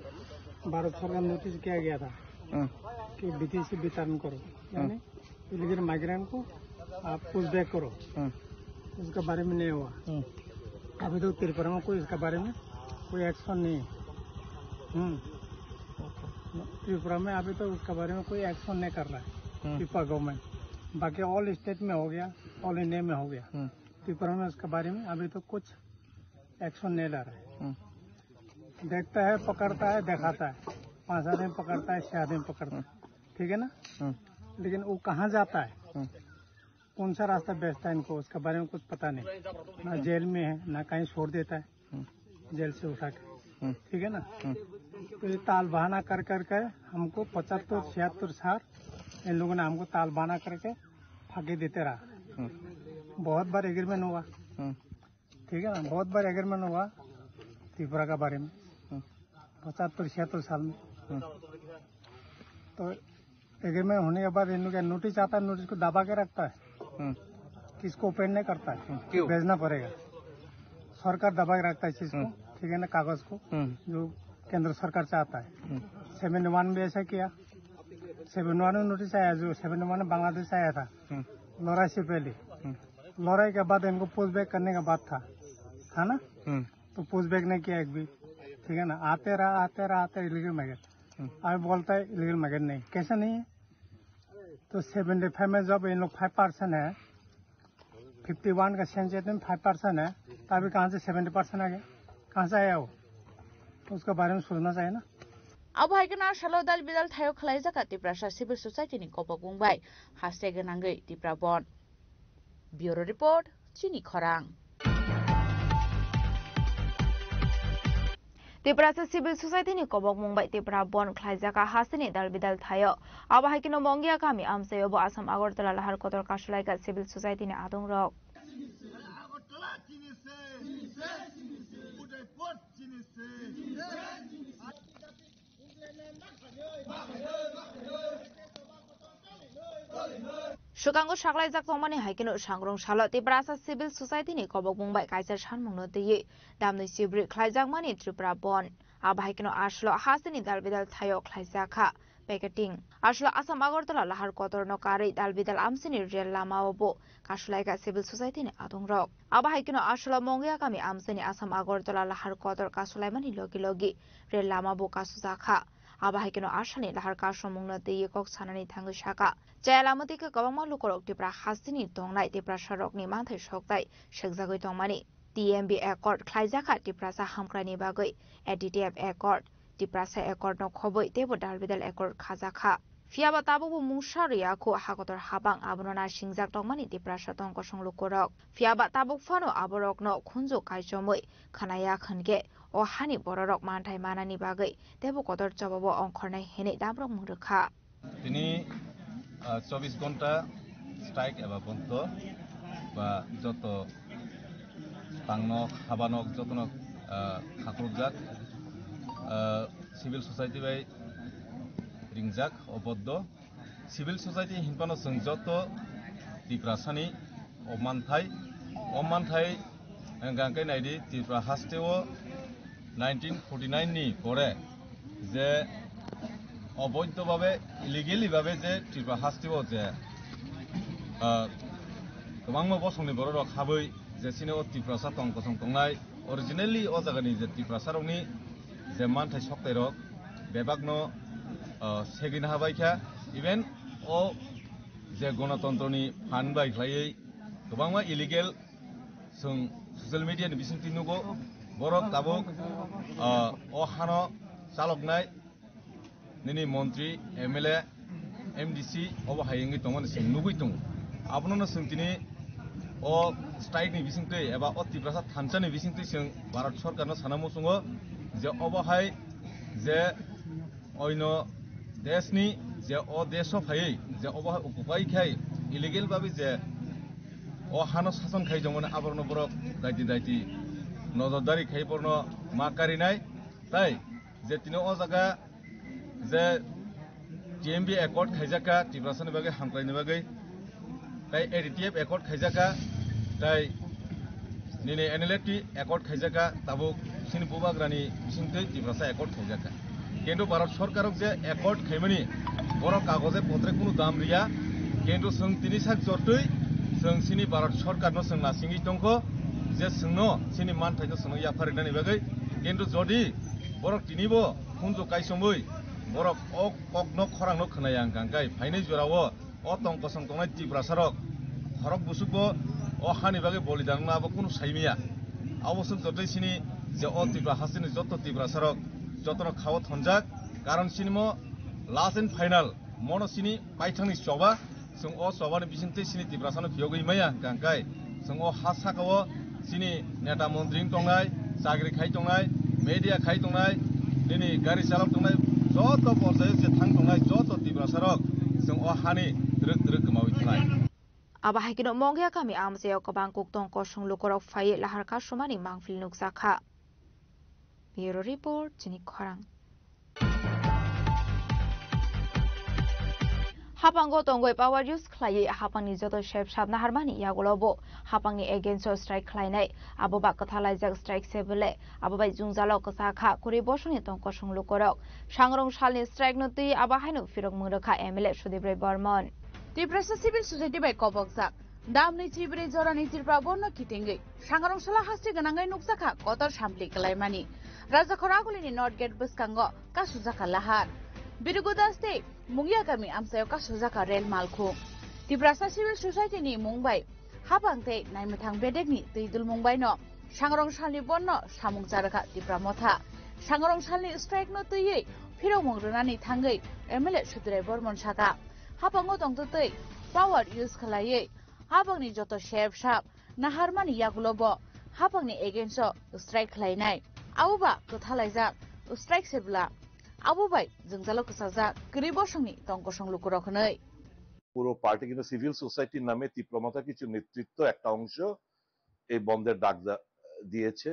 भारत सरकार नोटिस किया गया था हम्म। कि बीटीसी वितरण करो, हम्म। यानी इलीगल माइग्रेंट को आप पुश बैक करो। हम्म। उसके बारे में नहीं हुआ। हम्म। अभी तो त्रिपुरा में कोई इसके बारे में कोई एक्शन नहीं है। हम्म। त्रिपुरा में अभी तो उसके बारे में कोई एक्शन नहीं कर रहा है हम्म। त्रिपुरा गवर्नमेंट। बाकी ऑल स्टेट में हो गया, ऑल इंडिया में हो गया। हम्म। त्रिपुरा में उसके बारे में अभी तो कुछ एक्शन नहीं ले रहा है। हम्म। देखता है, पकड़ता है, दिखाता है। पाँच आदमी पकड़ता है, छह आदमी पकड़ता है। हम्म। ठीक है ना? हम्म। लेकिन वो कहाँ जाता है, हम्म। कौन सा रास्ता बेचता है, इनको उसके बारे में कुछ पता नहीं। ना जेल में है, ना कहीं छोड़ देता है, हम्म। जेल से उठा के। हम्म। ठीक है ना? हम्म। तो ये ताल बहाना कर कर के हमको पचहत्तर छिहत्तर साल इन लोगों ने हमको ताल बहाना करके फांकी देते रहा। हम्म। बहुत बार एग्रीमेंट हुआ। हम्म। ठीक है ना, बहुत बार एग्रीमेंट हुआ त्रिपुरा के बारे में, हम्म। पचहत्तर छिहत्तर साल में। हम्म। तो एग्रीमेंट होने के बाद इन लोग क्या नोटिस आता है, नोटिस को दबा के रखता है, हम्म। किसको ओपन नहीं करता है, हम्म, क्यों? भेजना पड़ेगा। सरकार दबा के रखता है इस चीज को, हम्म। ठीक है ना, कागज को, हम्म। जो केंद्र सरकार चाहता है। हम्म। सेवेंटी वन में ऐसा किया, सेवेंटी वन में नोटिस आया, जो सेवेंटी वन में बांग्लादेश आया था, हम्म। लड़ाई से पहले। हम्म। लड़ाई के बाद इनको पुश बैक करने का बात था, है ना? हम्म। तो पुश बैक नहीं किया एक भी, ठीक है ना? आते रहा, आते रहा, आते इलीगल माइग्रेट। हम्म। अभी बोलता है इलीगल माइग्रेट नहीं, कैसे नहीं है? तो सेवेंटी फाइव में जब इन लोग फाइव परसेंट है, फिफ्टी वन का सेंसस में फाइव परसेंट है, तो अभी कहाँ से सेवेंटी परसेंट आ गया? कहाँ से आया वो? उसके बारे में सोचना चाहिए ना। Abo hai kheno salo dal bidal thaio khwlaijak kha Tiprasa Civil Society ni kobok bung bai haste gwnangwi Tipra Bon. Bureau Report, Chini Khorang. Tiprasa Civil Society ni kobok bung bai Tipra Bon khwlaijak kha hasteni dal bidal thaio. Abo hai kheno Mongia kami amchaio bo Assam Agartala lahar kotor kasulaikha Civil Society ni adongrok. Swkango saklaijak tongmani hai kheno sangrong salo Tiprasa Civil Society ni kobok bung bai kaisa sanmungno twiwi damnwi sibri khlaijakmani Tripura Bon. Abo hai kheno aswlo hasteni dal bidal thaio khlaijak kha picketing. Aswlo Assam Agartala lahar kotorno karwi dal bidal amsini rel lamao bo kasulaikha Civil Society ni adongrok. Abo hai kheno aswlo Mongia kami amsini Assam Agartala lahar kotor kasulaimani logi logi rel lama bo kasujakha. Abo hai kheno asalni lahar kasumungno twiwi kok sanani thangwi sakha. Chaya lama twi khe kwbangma lukurok Tipra hasteni tongnai Tiprasarokni manthai soktai sekjagwi tongmani. T M B Accord khlaijakha Tiprasa hamkraini bagwi, A D T F Accord, Tiprasa Accord no khobwi teibo dalbidal accord khajakha. Phiyaba tabukbo mungsa rwya khu hakotor habang abono nasingjak tongmani Tiprasa tongkosong lukurok. Phiyaba tabuk phano aborokno khunju kaichomwi khwnaya hwnkhe o hani bororok manthai manani bagwi teibo kotor chobabo ongkhornai hinwi damrok mung rwkha. Tini, ah, chobbish ghonta strike eba bondo ba joto tangno habanok jotono, ah, khakrukjak, ah, civil society bai ringjak o bondo. Civil society hinphano chwng joto Tiprasani o manthai, o manthai hwnkha khe naidi Tripura haste o nineteen forty nine ni pore je oboidho babe, illegally babe je Tripura haste o je, ah, kwbangma bosongni bororok habwi je chini o Tiprasa tong kosong tongnai, originally o jagani je Tiprasarokni je manthai soktairok bebakno, ah, segwina habaikha, even o je gonotontroni phan bai khlaiwi kwbangma illegal chwng social media ni bisingtwi nugo, borok tabuk, ah, o hano chaloknai nini montri, M L A, M D C obo hai wngwi tongmani chwng nugwi tongo. Abonono chwng tini o strike ni bisingtwi eba o Tiprasa thansa ni bisingtwi chwng Bharat Sorkarno sana muchungo je obo hai je oino deshni je o desho phaiwi je obo hai occupy khai illegal babi je o hano sason khai jongmani aborokno borok daiti daiti nojordari khai borokno ma karinai. Tai je tini o jaga je T M B Accord khaijakha Tiprasani bagwi hamkraini bagwi, tai A D T F Accord khaijakha, tai nini N L F T Accord khaijakha, tabuk chini bubagrani bisingtwi Tiprasa Accord khaijakha. Kintu Bharat Sorkarok je Accord khaimani borok kagoje potre kunu dam riya, kintu chwng tini sak jortwi chwng chini Bharat Sorkarno chwng nasingwi tongkho je chwngno chini manthaino chwngno yapharinani bagwi, kintu jodi borok tinibo khunju kaisomwi borok o kokno khorangno khwnaya hwnkha khe phainai jorao o tong kosong tongnai Tiprasarok khorok buchukbo o hani bagwi bolidan wngma abo kunu saimaya. Abo swk jotoi chini je o Tripura hasteni joto Tiprasarok jotono khao thonjak, karon chinimo last and final Mono chini paithangni choba, chwng o chobani bisingtwi chini Tiprasano phiyogwi maya hwnkha hwnkhe, chwng o ha sakao chini neta montri wng tongnai, chakri khai tongnai, media khai tongnai, nini gari chalok tongnai, joto porjaio je thang tongnai, joto Tiprasarok chwng o hani twrwk twrwk kwmawi thanai. Abo hai kheno Mongia kami amchaio kwbang kuk tong kosong lukurok phaiwi lahar kasumani mangpili nukjakha. Bureau Report, chini khorang. Haphango tongwi power use khlaiwi haphangni joto sep sap naharmani yagulo bo haphangni against o strike khlainai. Abo ba kwthalaijak strike se bwle abo bai jwngjalo kwchakha kwrwi bosongni tong kosong lukurok. Sangrong salni strike no twi abo haino phirok mwngrwkha M L A Sudip Roy Bormon. Tiprasa Civil Society bai kobokjak. Damni chibrwi jorani Tripura Borno kitingwi Sangrong sala hasti gwnangwi nukjakha kotor sampli kwlaimani. Rajakhor agulini North Gate bwskango kasujakha lahar. Birugu Das tei Mungia kami amchaio kasujakha rel malkhung. Tiprasa Civil Society ni mung bai haphang tei naimwthang bedekni twi dulmung baino Sangrong salni Borno samung charwkha Tipra Motha. Sangrong salni strike no twiwi phirokmung rwnani thangwi M L A Sudip Roy Bormon saka. Haphango tongtwtwi power use khlaiwi haphangni joto sep sap naharmani yagulo bo haphangni against o strike khlainai. Abo ba kwthalaijak strike se bwla abo bai jwngjalo kwchajak kwrwi bosongni tong kosong lukurok hwnwi. পুরো পার্টি কিন্তু সিভিল সোসাইটির নামে তিপ্রা মথা কিছু নেতৃত্ব একটা অংশ এই বন্ধের ডাক দা-, দিয়েছে।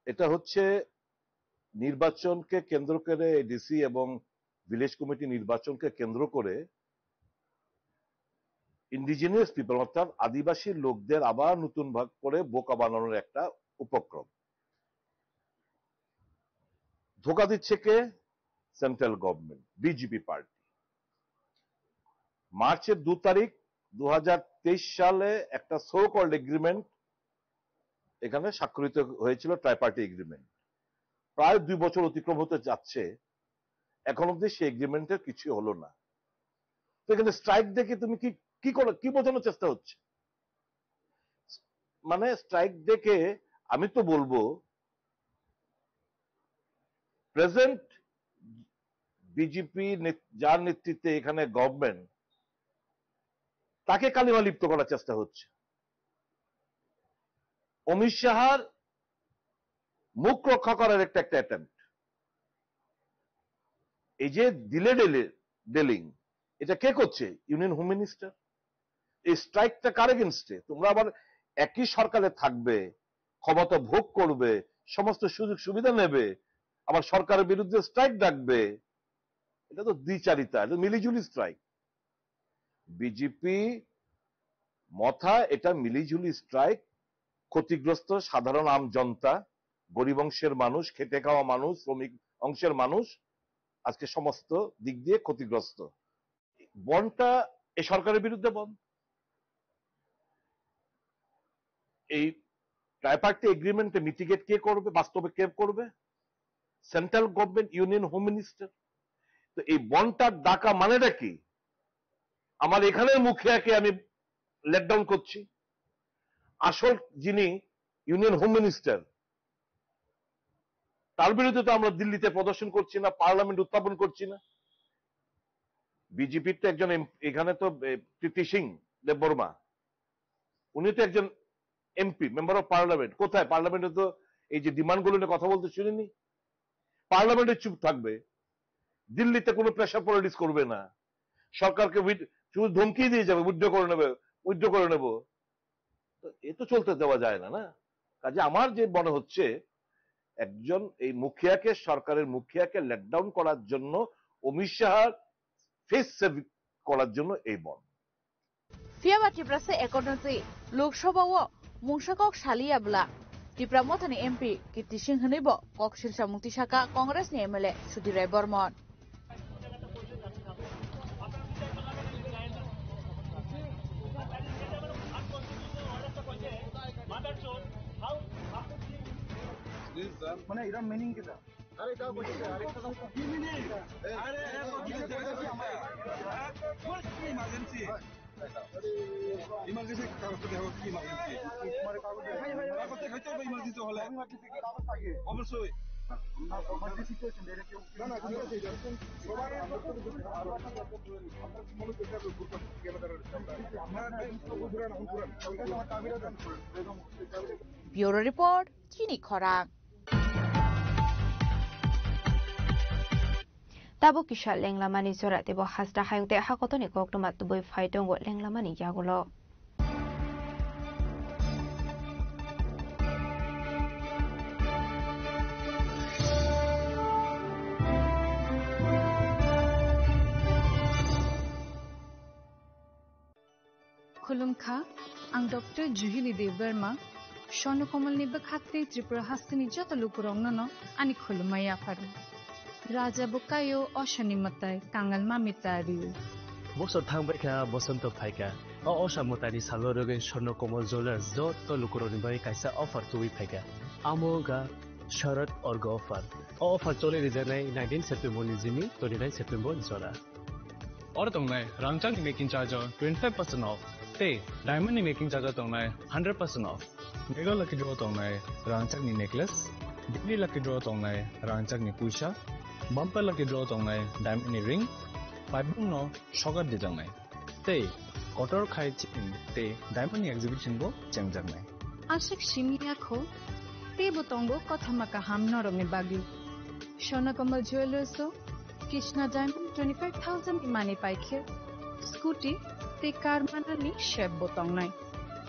এটা হচ্ছে নির্বাচনকে কেন্দ্র করে, এডিসি এবং ভিলেজ কমিটি নির্বাচনকে কেন্দ্র করে ইন্ডিজিনাস পিপল অর্থাৎ আদিবাসী লোকদের আবার নতুন ভাগ করে বোকা বানানোর একটা উপক্রম। ধোকা দিচ্ছে কে? Central government, BJP party. মার্চের দু তারিখ দু হাজার তেইশ সালে একটা সো কল্ড এগ্রিমেন্ট এখানে স্বাক্ষরিত হয়েছিল, ট্রাইপার্টি এগ্রিমেন্ট। প্রায় দুই বছর অতিক্রম হতে যাচ্ছে, এখন অবধি সেই এগ্রিমেন্টের কিছুই হলো না। তো এখানে স্ট্রাইক দেখে তুমি কি, কি করো, কি বোঝানোর চেষ্টা হচ্ছে? মানে স্ট্রাইক দেখে আমি তো বলবো, প্রেজেন্ট বিজেপি নেত-, যার নেতৃত্বে এখানে গভর্নমেন্ট, তাকে কালিমা লিপ্ত করার চেষ্টা হচ্ছে। অমিত শাহর মুখ রক্ষা করার একটা, একটা অ্যাটেম্প্ট। এই যে ডিলে ডেলে, ডেলিং, এটা কে করছে? Union home minister. এই স্ট্রাইকটা কার এগেনস্টে? তোমরা আবার একই সরকারে থাকবে, ক্ষমতা ভোগ করবে, সমস্ত সুযোগ সুবিধা নেবে, আবার সরকারের বিরুদ্ধে স্ট্রাইক ডাকবে। এটা তো দ্বিচারিতা, এটা মিলিজুলি স্ট্রাইক। বিজেপি মথা এটা মিলিজুলি স্ট্রাইক। ক্ষতিগ্রস্ত সাধারণ আম জনতা, গরিব অংশের মানুষ, খেটে খাওয়া মানুষ, শ্রমিক অংশের মানুষ আজকে সমস্ত দিক দিয়ে ক্ষতিগ্রস্ত। বনটা এ সরকারের বিরুদ্ধে বন। এই ট্রাইপার্টি এগ্রিমেন্টে মিটিগেট কে করবে, বাস্তবে কে করবে? Central government, union home minister. তো এই বনটার ডাকা মানেটা কি? আমার এখানের মুখিয়াকে আমি লেট ডাউন করছি। আসল যিনি ইউনিয়ন হোম মিনিস্টার, তার বিরুদ্ধে তো আমরা দিল্লিতে প্রদর্শন করছি না, পার্লামেন্ট উত্থাপন করছি না। বিজেপির তো একজন এম-, এখানে তো, এ, প্রীতি সিং দেববর্মা, উনি তো একজন এমপি, মেম্বার অফ পার্লামেন্ট। কোথায় পার্লামেন্টে তো এই যে ডিমান্ড গুলো নিয়ে কথা বলতে শুনিনি? পার্লামেন্টে চুপ থাকবে, দিল্লিতে কোনো প্রেশার পলিটিক্স করবে না, সরকারকে উইথ-, শুধু ধমকি দিয়ে যাবে, উইথড্র করে নেবে, উইথড্র করে নেব। তো এ তো চলতে দেওয়া যায় না, না? কাজে আমার যে মনে হচ্ছে, একজন এই মুখিয়াকে, সরকারের মুখিয়াকে লেট ডাউন করার জন্য, অমিত শাহর ফেস সেভ করার জন্য এই বন্ধ। Phiya ba Tiprasa accord no twi Lok Sabha o mungsa kok saliya bwla Tipra Mothani M P Kirti Singh hwnwi bo kok silsa mung twi saka Congress ni M L A Sudip Roy Bormon. মানে এটার মিনিং কিতা? আরে, এটা বলছি, আরেকটা দাও। কি মিনিং? আরে, ইমার্জেন্সি। ইমার্জেন্সি কাগজ তো দেখো, কি ইমার্জেন্সি? তোমার কাগজ দেখো। কাগজ তো খাইতে হবে ইমার্জেন্সি হলে। অবশ্যই। Bureau Report, Chini Khorang. Tabuk kisa lenglamani jora teibo hasta hayung tei hakotoni koktwma tubui phai tongo lenglamani yagulo. Khulumkha, ang Doctor Juhili Debbarma, Swarno Komolni bwkhak tei Tripura hasteni joto lukurokno no ani khulumma yapharo. Raja bo kaio, osani mwtai, kangal mami ta rio. Bosor thang bai kha, bosonto phai kha. O osa mwtaini salo rwgwi Swarno Komol Jewellers joto lukurokni bagwi kaisa offer tubui phai kha. Amo wngkha Sharad Orgo offer. O offer choli rijaknai nineteen September ni jimi twenty nine September ni jora. Oro tongnai rangchakni making charge o twenty five percent off tei diamond ni making charge o tongnai hundred percent off. Mega lucky draw o tongnai rangchakni necklace, daily lucky draw o tongnai rangchakni puisa, bumper lucky draw o tongnai diamond ni ring, paibung no sokat dijaknai. Tei kotor khai chini tei diamond ni exhibition bo chengjaknai. Aswk simi ya kho, teibo tongo kothoma kaham norokni bagwi. Swarno Komol Jewellers o Krishna Diamond twenty five thousand ni manwi paikhe, scooty tei car manani sep bo tongnai.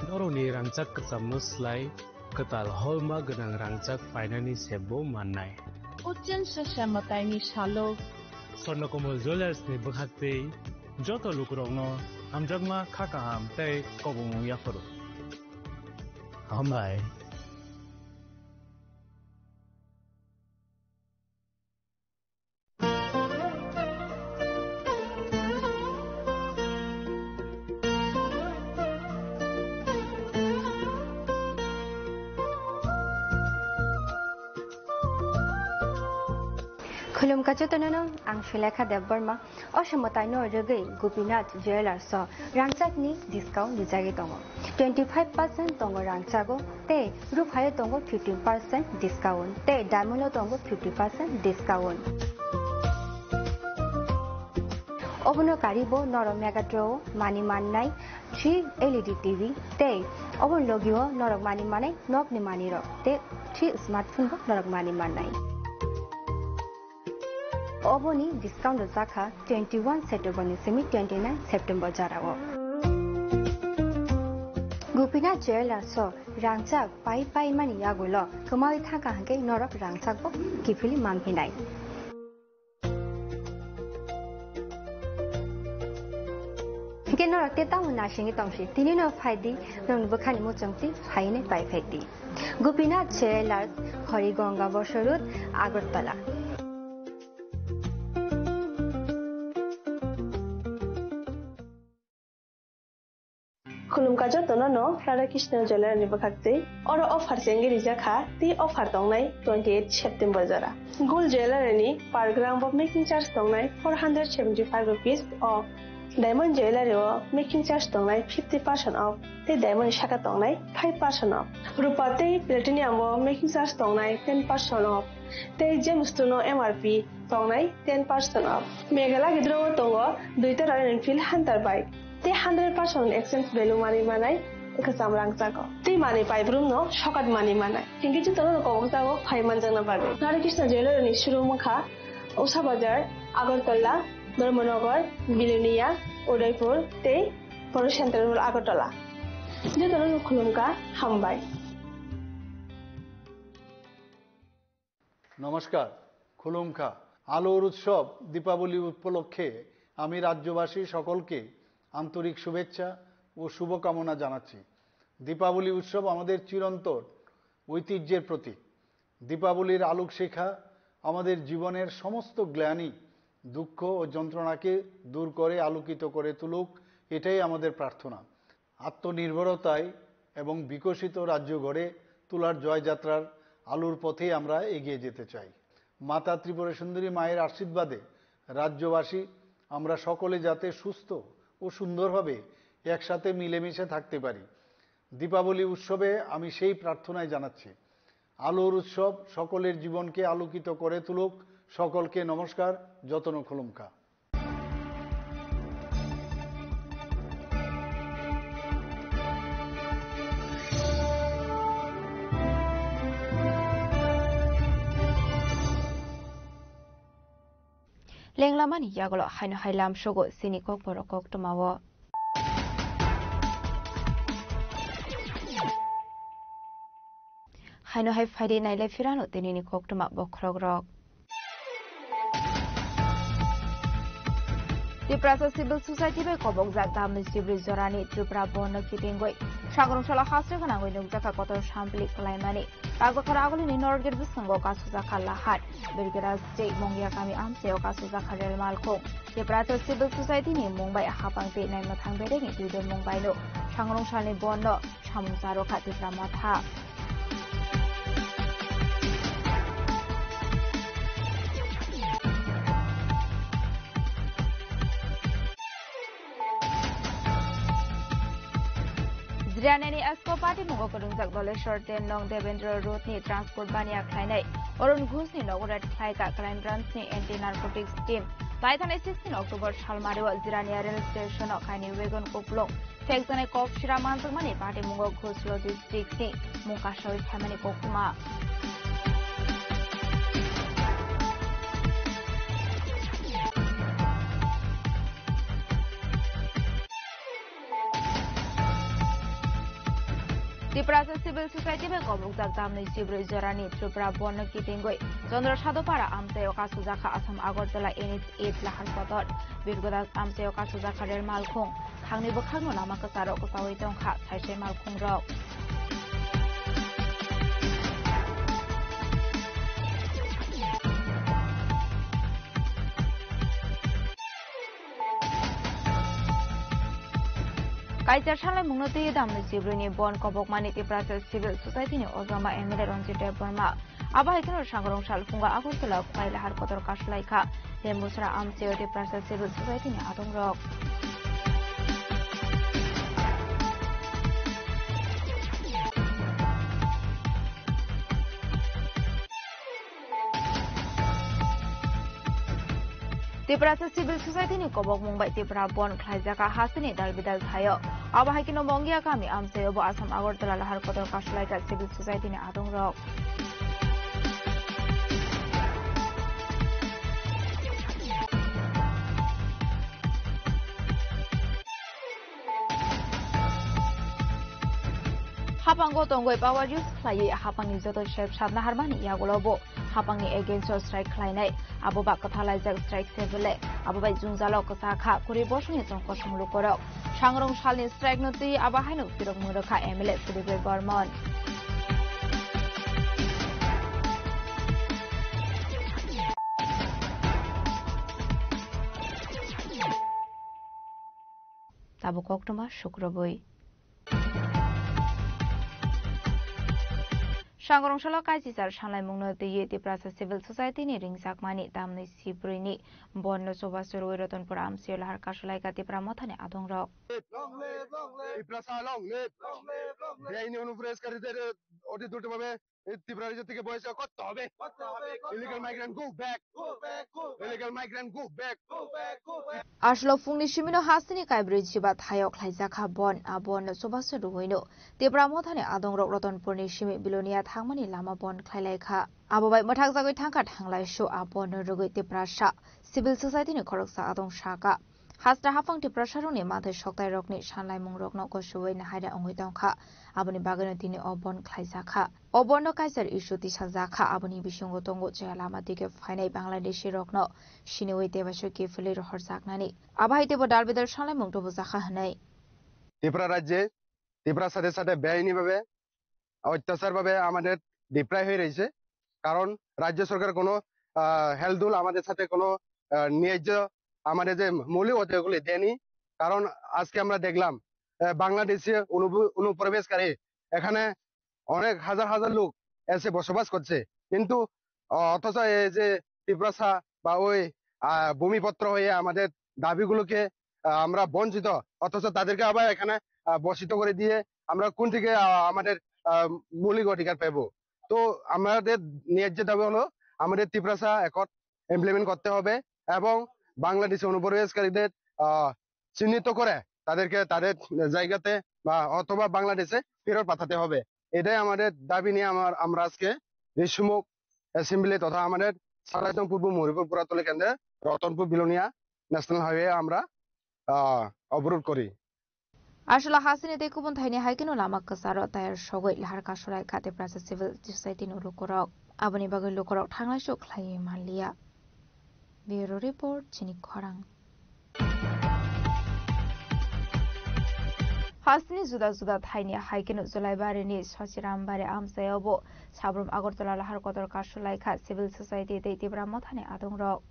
Norokni rangchak kwchamno slai kwtal holma gwnang rangchak painani sep bo mannai. O chen sasa mwtaini salo. Swarno Komol Jewellers ni bwkhak tei joto lukurokno hamjakma kha kaham tei kobongmung yapharo. Hambai. Khulumkha jotono no, ang Sulekha Debbarma. O somoi taino rwgwi Gopinath Jewellers o rangchakni discount rijagwi tongo. Twenty five percent tongo rangchago, tei ruphaio tongo fifteen percent discount, tei diamond o tongo fifty percent discount. Obono karibo norok Mega Draw o manwi mannai three L E D T V, tei obono logio norok manwi mannai nokni manwirok, tei three smartphone bo norok manwi mannai. Oboni discount rwjakha twenty one September ni simi twenty nine September jorao. Gopinath Jewellers o rangchak pai pai mani yagulo kwmawi thangkha hwnkhe norok rangchak bo kiphilwi manphinai. Hwnkhe norok tei tamo nasingwi tongsi, tini no phaidi, norokni bwkhani muchungtwi phainai pai phaidi. Gopinath Jewellers, Harigonga Bosor Road, Agartala. Khulumkha jotono no Radha Krishna Jewellery ni bwkhak twi. Oro offer chengwi rijak kha, tei offer tongnai twenty eight September jora. Gold Jewellery ni per gram bo making charge tongnai four hundred seventy five rupees o. Diamond Jewellery o making charge tongnai fifty percent off, tei diamond saka tongnai five percent off. Rupa tei platinum o making charge tongnai ten percent off, tei gem stone o M R P tongnai ten percent off. Meghalaya gidro o tongo duita Royal Enfield Hunter bike, tei hundred percent exchange value manwi manai kwcham rangchago. Tei manwi paibrum no sokat manwi manai. Hingke jotono no kobok jago phai manjakna bagwi. Radha Krishna Jewellery ni showroom wngkha Usha Bazar, Agartala, Dharmanagar, Bilonia, Udaipur tei Poro Central Agartala. Jotono no khulumkha, hambai. নমস্কার, খুলুমখা। আলোর উৎসব দীপাবলি উপলক্ষে আমি রাজ্যবাসী সকলকে আন্তরিক শুভেচ্ছা ও শুভকামনা জানাচ্ছি। দীপাবলি উৎসব আমাদের চিরন্তন ঐতিহ্যের প্রতীক। দীপাবলির আলোকশিখা আমাদের জীবনের সমস্ত গ্লানি, দুঃখ ও যন্ত্রণাকে দূর করে আলোকিত করে তুলুক, এটাই আমাদের প্রার্থনা। আত্মনির্ভরতায় এবং বিকশিত রাজ্য গড়ে তোলার জয়যাত্রার আলোর পথেই আমরা এগিয়ে যেতে চাই। মাতা ত্রিপুরা সুন্দরী মায়ের আশীর্বাদে রাজ্যবাসী আমরা সকলে যাতে সুস্থ ও সুন্দরভাবে একসাথে মিলেমিশে থাকতে পারি, দীপাবলি উৎসবে আমি সেই প্রার্থনাই জানাচ্ছি। আলোর উৎসব সকলের জীবনকে আলোকিত করে তুলুক। সকলকে নমস্কার, যতন খুলুমকা। Lenglamani yagulo haino hai lamsogo chini kokborok koktwmao. Haino hai phaidi nailai phirano tinini koktwma bokhorokrok. Tiprasa Civil Society bai kobokjak tamni sibri jorani Tripura Bandh no kitingwi sangrong salo hasre gwnangwi nukjakha kotor sampli kwlaimani. Tajakha Ragolini North Gate bwskango kasujakha lahat. Birgera State Mongia kami amchaio kasujakha rel malkhung. Tiprasa Civil Society ni mung bai hapang tei naimwthang bedekni twibo mung baino sangrong salni bandh no samung charokha Tipra Motha. Jiraniani Esko patimungo kwrwngjak Doleshwar Ten Nong Devendra Road ni transport baniya khlainai Arun Ghosh ni nogo raid khlaika Crime Branch ni Anti Narcotics Team. Paithanai sixteen October salmario Jirania rail station o kaini wagon kupulung thekjaknai kok sira manjakmani patimungo Ghosh Logistics ni mung kasawi phaimani koktwma. Tiprasa Civil Society bai kobokjak tamni sibri jorani Tripura Bandh no kitingwi Chandra Sadopara amchaio kasujakha Assam Agartala N H eight lahar kotor. Birgoda amchaio kasujakha rel malkhung. Khangni bwkhakno lama kwcharo kwchawi tongkha saisai malkhungrok. Kaichar salaimungno twiwi damni sibrini bandh kobokmani Tiprasa Civil Society ni ojama M L A Ranjit Debbarma. Abo hai kheno sangrong sal phungo Agartala khwlai lahar kotor kasulaikha. Lembusra amchaio Tiprasa Civil Society ni adongrok. Tiprasa Civil Society ni kobokmung bai Tipra Bandh khlaijak a hasteni dal bidal thaio. Abo hai kheno Mongia kami amchaio bo Assam Agartala lahar kotor kasulaikha civil society ni adongrok. Hapango tongwi power use khlaiwi hapangni joto sep satna harmani yagulo bo hapangni against o strike khlainai. Abo ba kwthalaijak strike sebele. Abo bai jwngjalo kwchakha kwrwi bosongni chongkosong lukorok. Sangrong salni strike no twi abo haino phirok mwrwkha M L A Sudip Roy Barman. Tabuk koktwma sukrubwi. Sangrong salo kaisisar sanlaimungno twiwi Tiprasa Civil Society ni ringjakmani tamni sibrini bandh no chubachu rwi Ratanpur amchaio lahar kasulaikha Tipra Mothani adongrok. Tiprasa long live! বেআইনি অনুপ্রবেশকারীদের অতি দ্রুতভাবে এই ত্রিপুরা রাজ্য থেকে বহিষ্কার করতে হবে। Illegal migrant, go back! Illegal migrant, go back! Aswk phungni simino hasteni kaibrwi jiba thaio khlaijakha bandh. A bandh no chubachu rwino Tipra Mothani adongrok Ratanpurni simi Bilonia thangmani lama bandh khlailaikha. Abo bai mwthakjagwi thangkha thanglaisu a bandh no rwgwi Tiprasa Civil Society ni khoroksa adong sakha. Hasta haphang Tiprasarokni manthai soktairokni sanlaimungrokno gosuwi nahaira wngwi tongkha. Aboni bagwino tini o bandh khlaijakha. O bandh no kaichar issue tisajakha. Aboni bisingo tongo chaya lama dige phainai Bangladeshirokno siniwi tebaisoi kiphilwi rohorjaknani. Abo hai teibo dalbidal sanlaimung tubujakha hwnwi. Tripura রাজ্যে ত্রিপুরার সাথে সাথে বেআইনিভাবে অত্যাচারভাবে আমাদের ডিপ্রাই হয়ে রয়েছে। কারণ রাজ্য সরকার কোনো, আহ, হেলদোল আমাদের সাথে কোনো, আহ, ন্যায্য আমাদের যে মৌলিক অধিকারগুলি দেয়নি। কারণ আজকে আমরা দেখলাম, আহ, বাংলাদেশে অনুপ-, অনুপ্রবেশকারী এখানে অনেক হাজার হাজার লোক এসে বসবাস করছে, কিন্তু, আহ, অথচ এই যে তিপ্রাসা বা ওই, আহ, ভূমিপত্র হয়ে আমাদের দাবিগুলোকে, আহ, আমরা বঞ্চিত, অথচ তাদেরকে আবার এখানে, আহ, বসিত করে দিয়ে আমরা কোন থেকে, আহ, আমাদের, আহ, মৌলিক অধিকার পেব? তো আমাদের ন্যায্য দাবি হলো আমাদের তিপ্রাসা অ্যাকর্ড ইমপ্লিমেন্ট করতে হবে এবং বাংলাদেশি অনুপ্রবেশকারীদের আহ, চিহ্নিত করে তাদেরকে তাদের জায়গাতে বা অথবা বাংলাদেশে ফেরত পাঠাতে হবে। এটাই আমাদের দাবি নিয়ে আমার আমরা আজকে ঋষিমুখ অ্যাসেম্বলি তথা আমাদের সালাইতং পূর্ব মণিপুর পুরাতন কেন্দ্রে রতনপুর বিলোনিয়া ন্যাশনাল হাইওয়ে আমরা আহ, অবরোধ করি। Aswla hasini tei kubun thaini hai kheno lama kwcharo tayar sogwi lahar kasulai kha Tiprasa Civil Society ni lukurok. Aboni bagwi lukurok thanglai sok khlaiwi manliya. Bureau Report, chini khorang. Hasini juda juda thaini hai kheno Julaibari ni Sachirambari amchaio bo Sabrum Agartala lahar kotor kasulai kha Civil Society tei Tipra Mothani adongrok.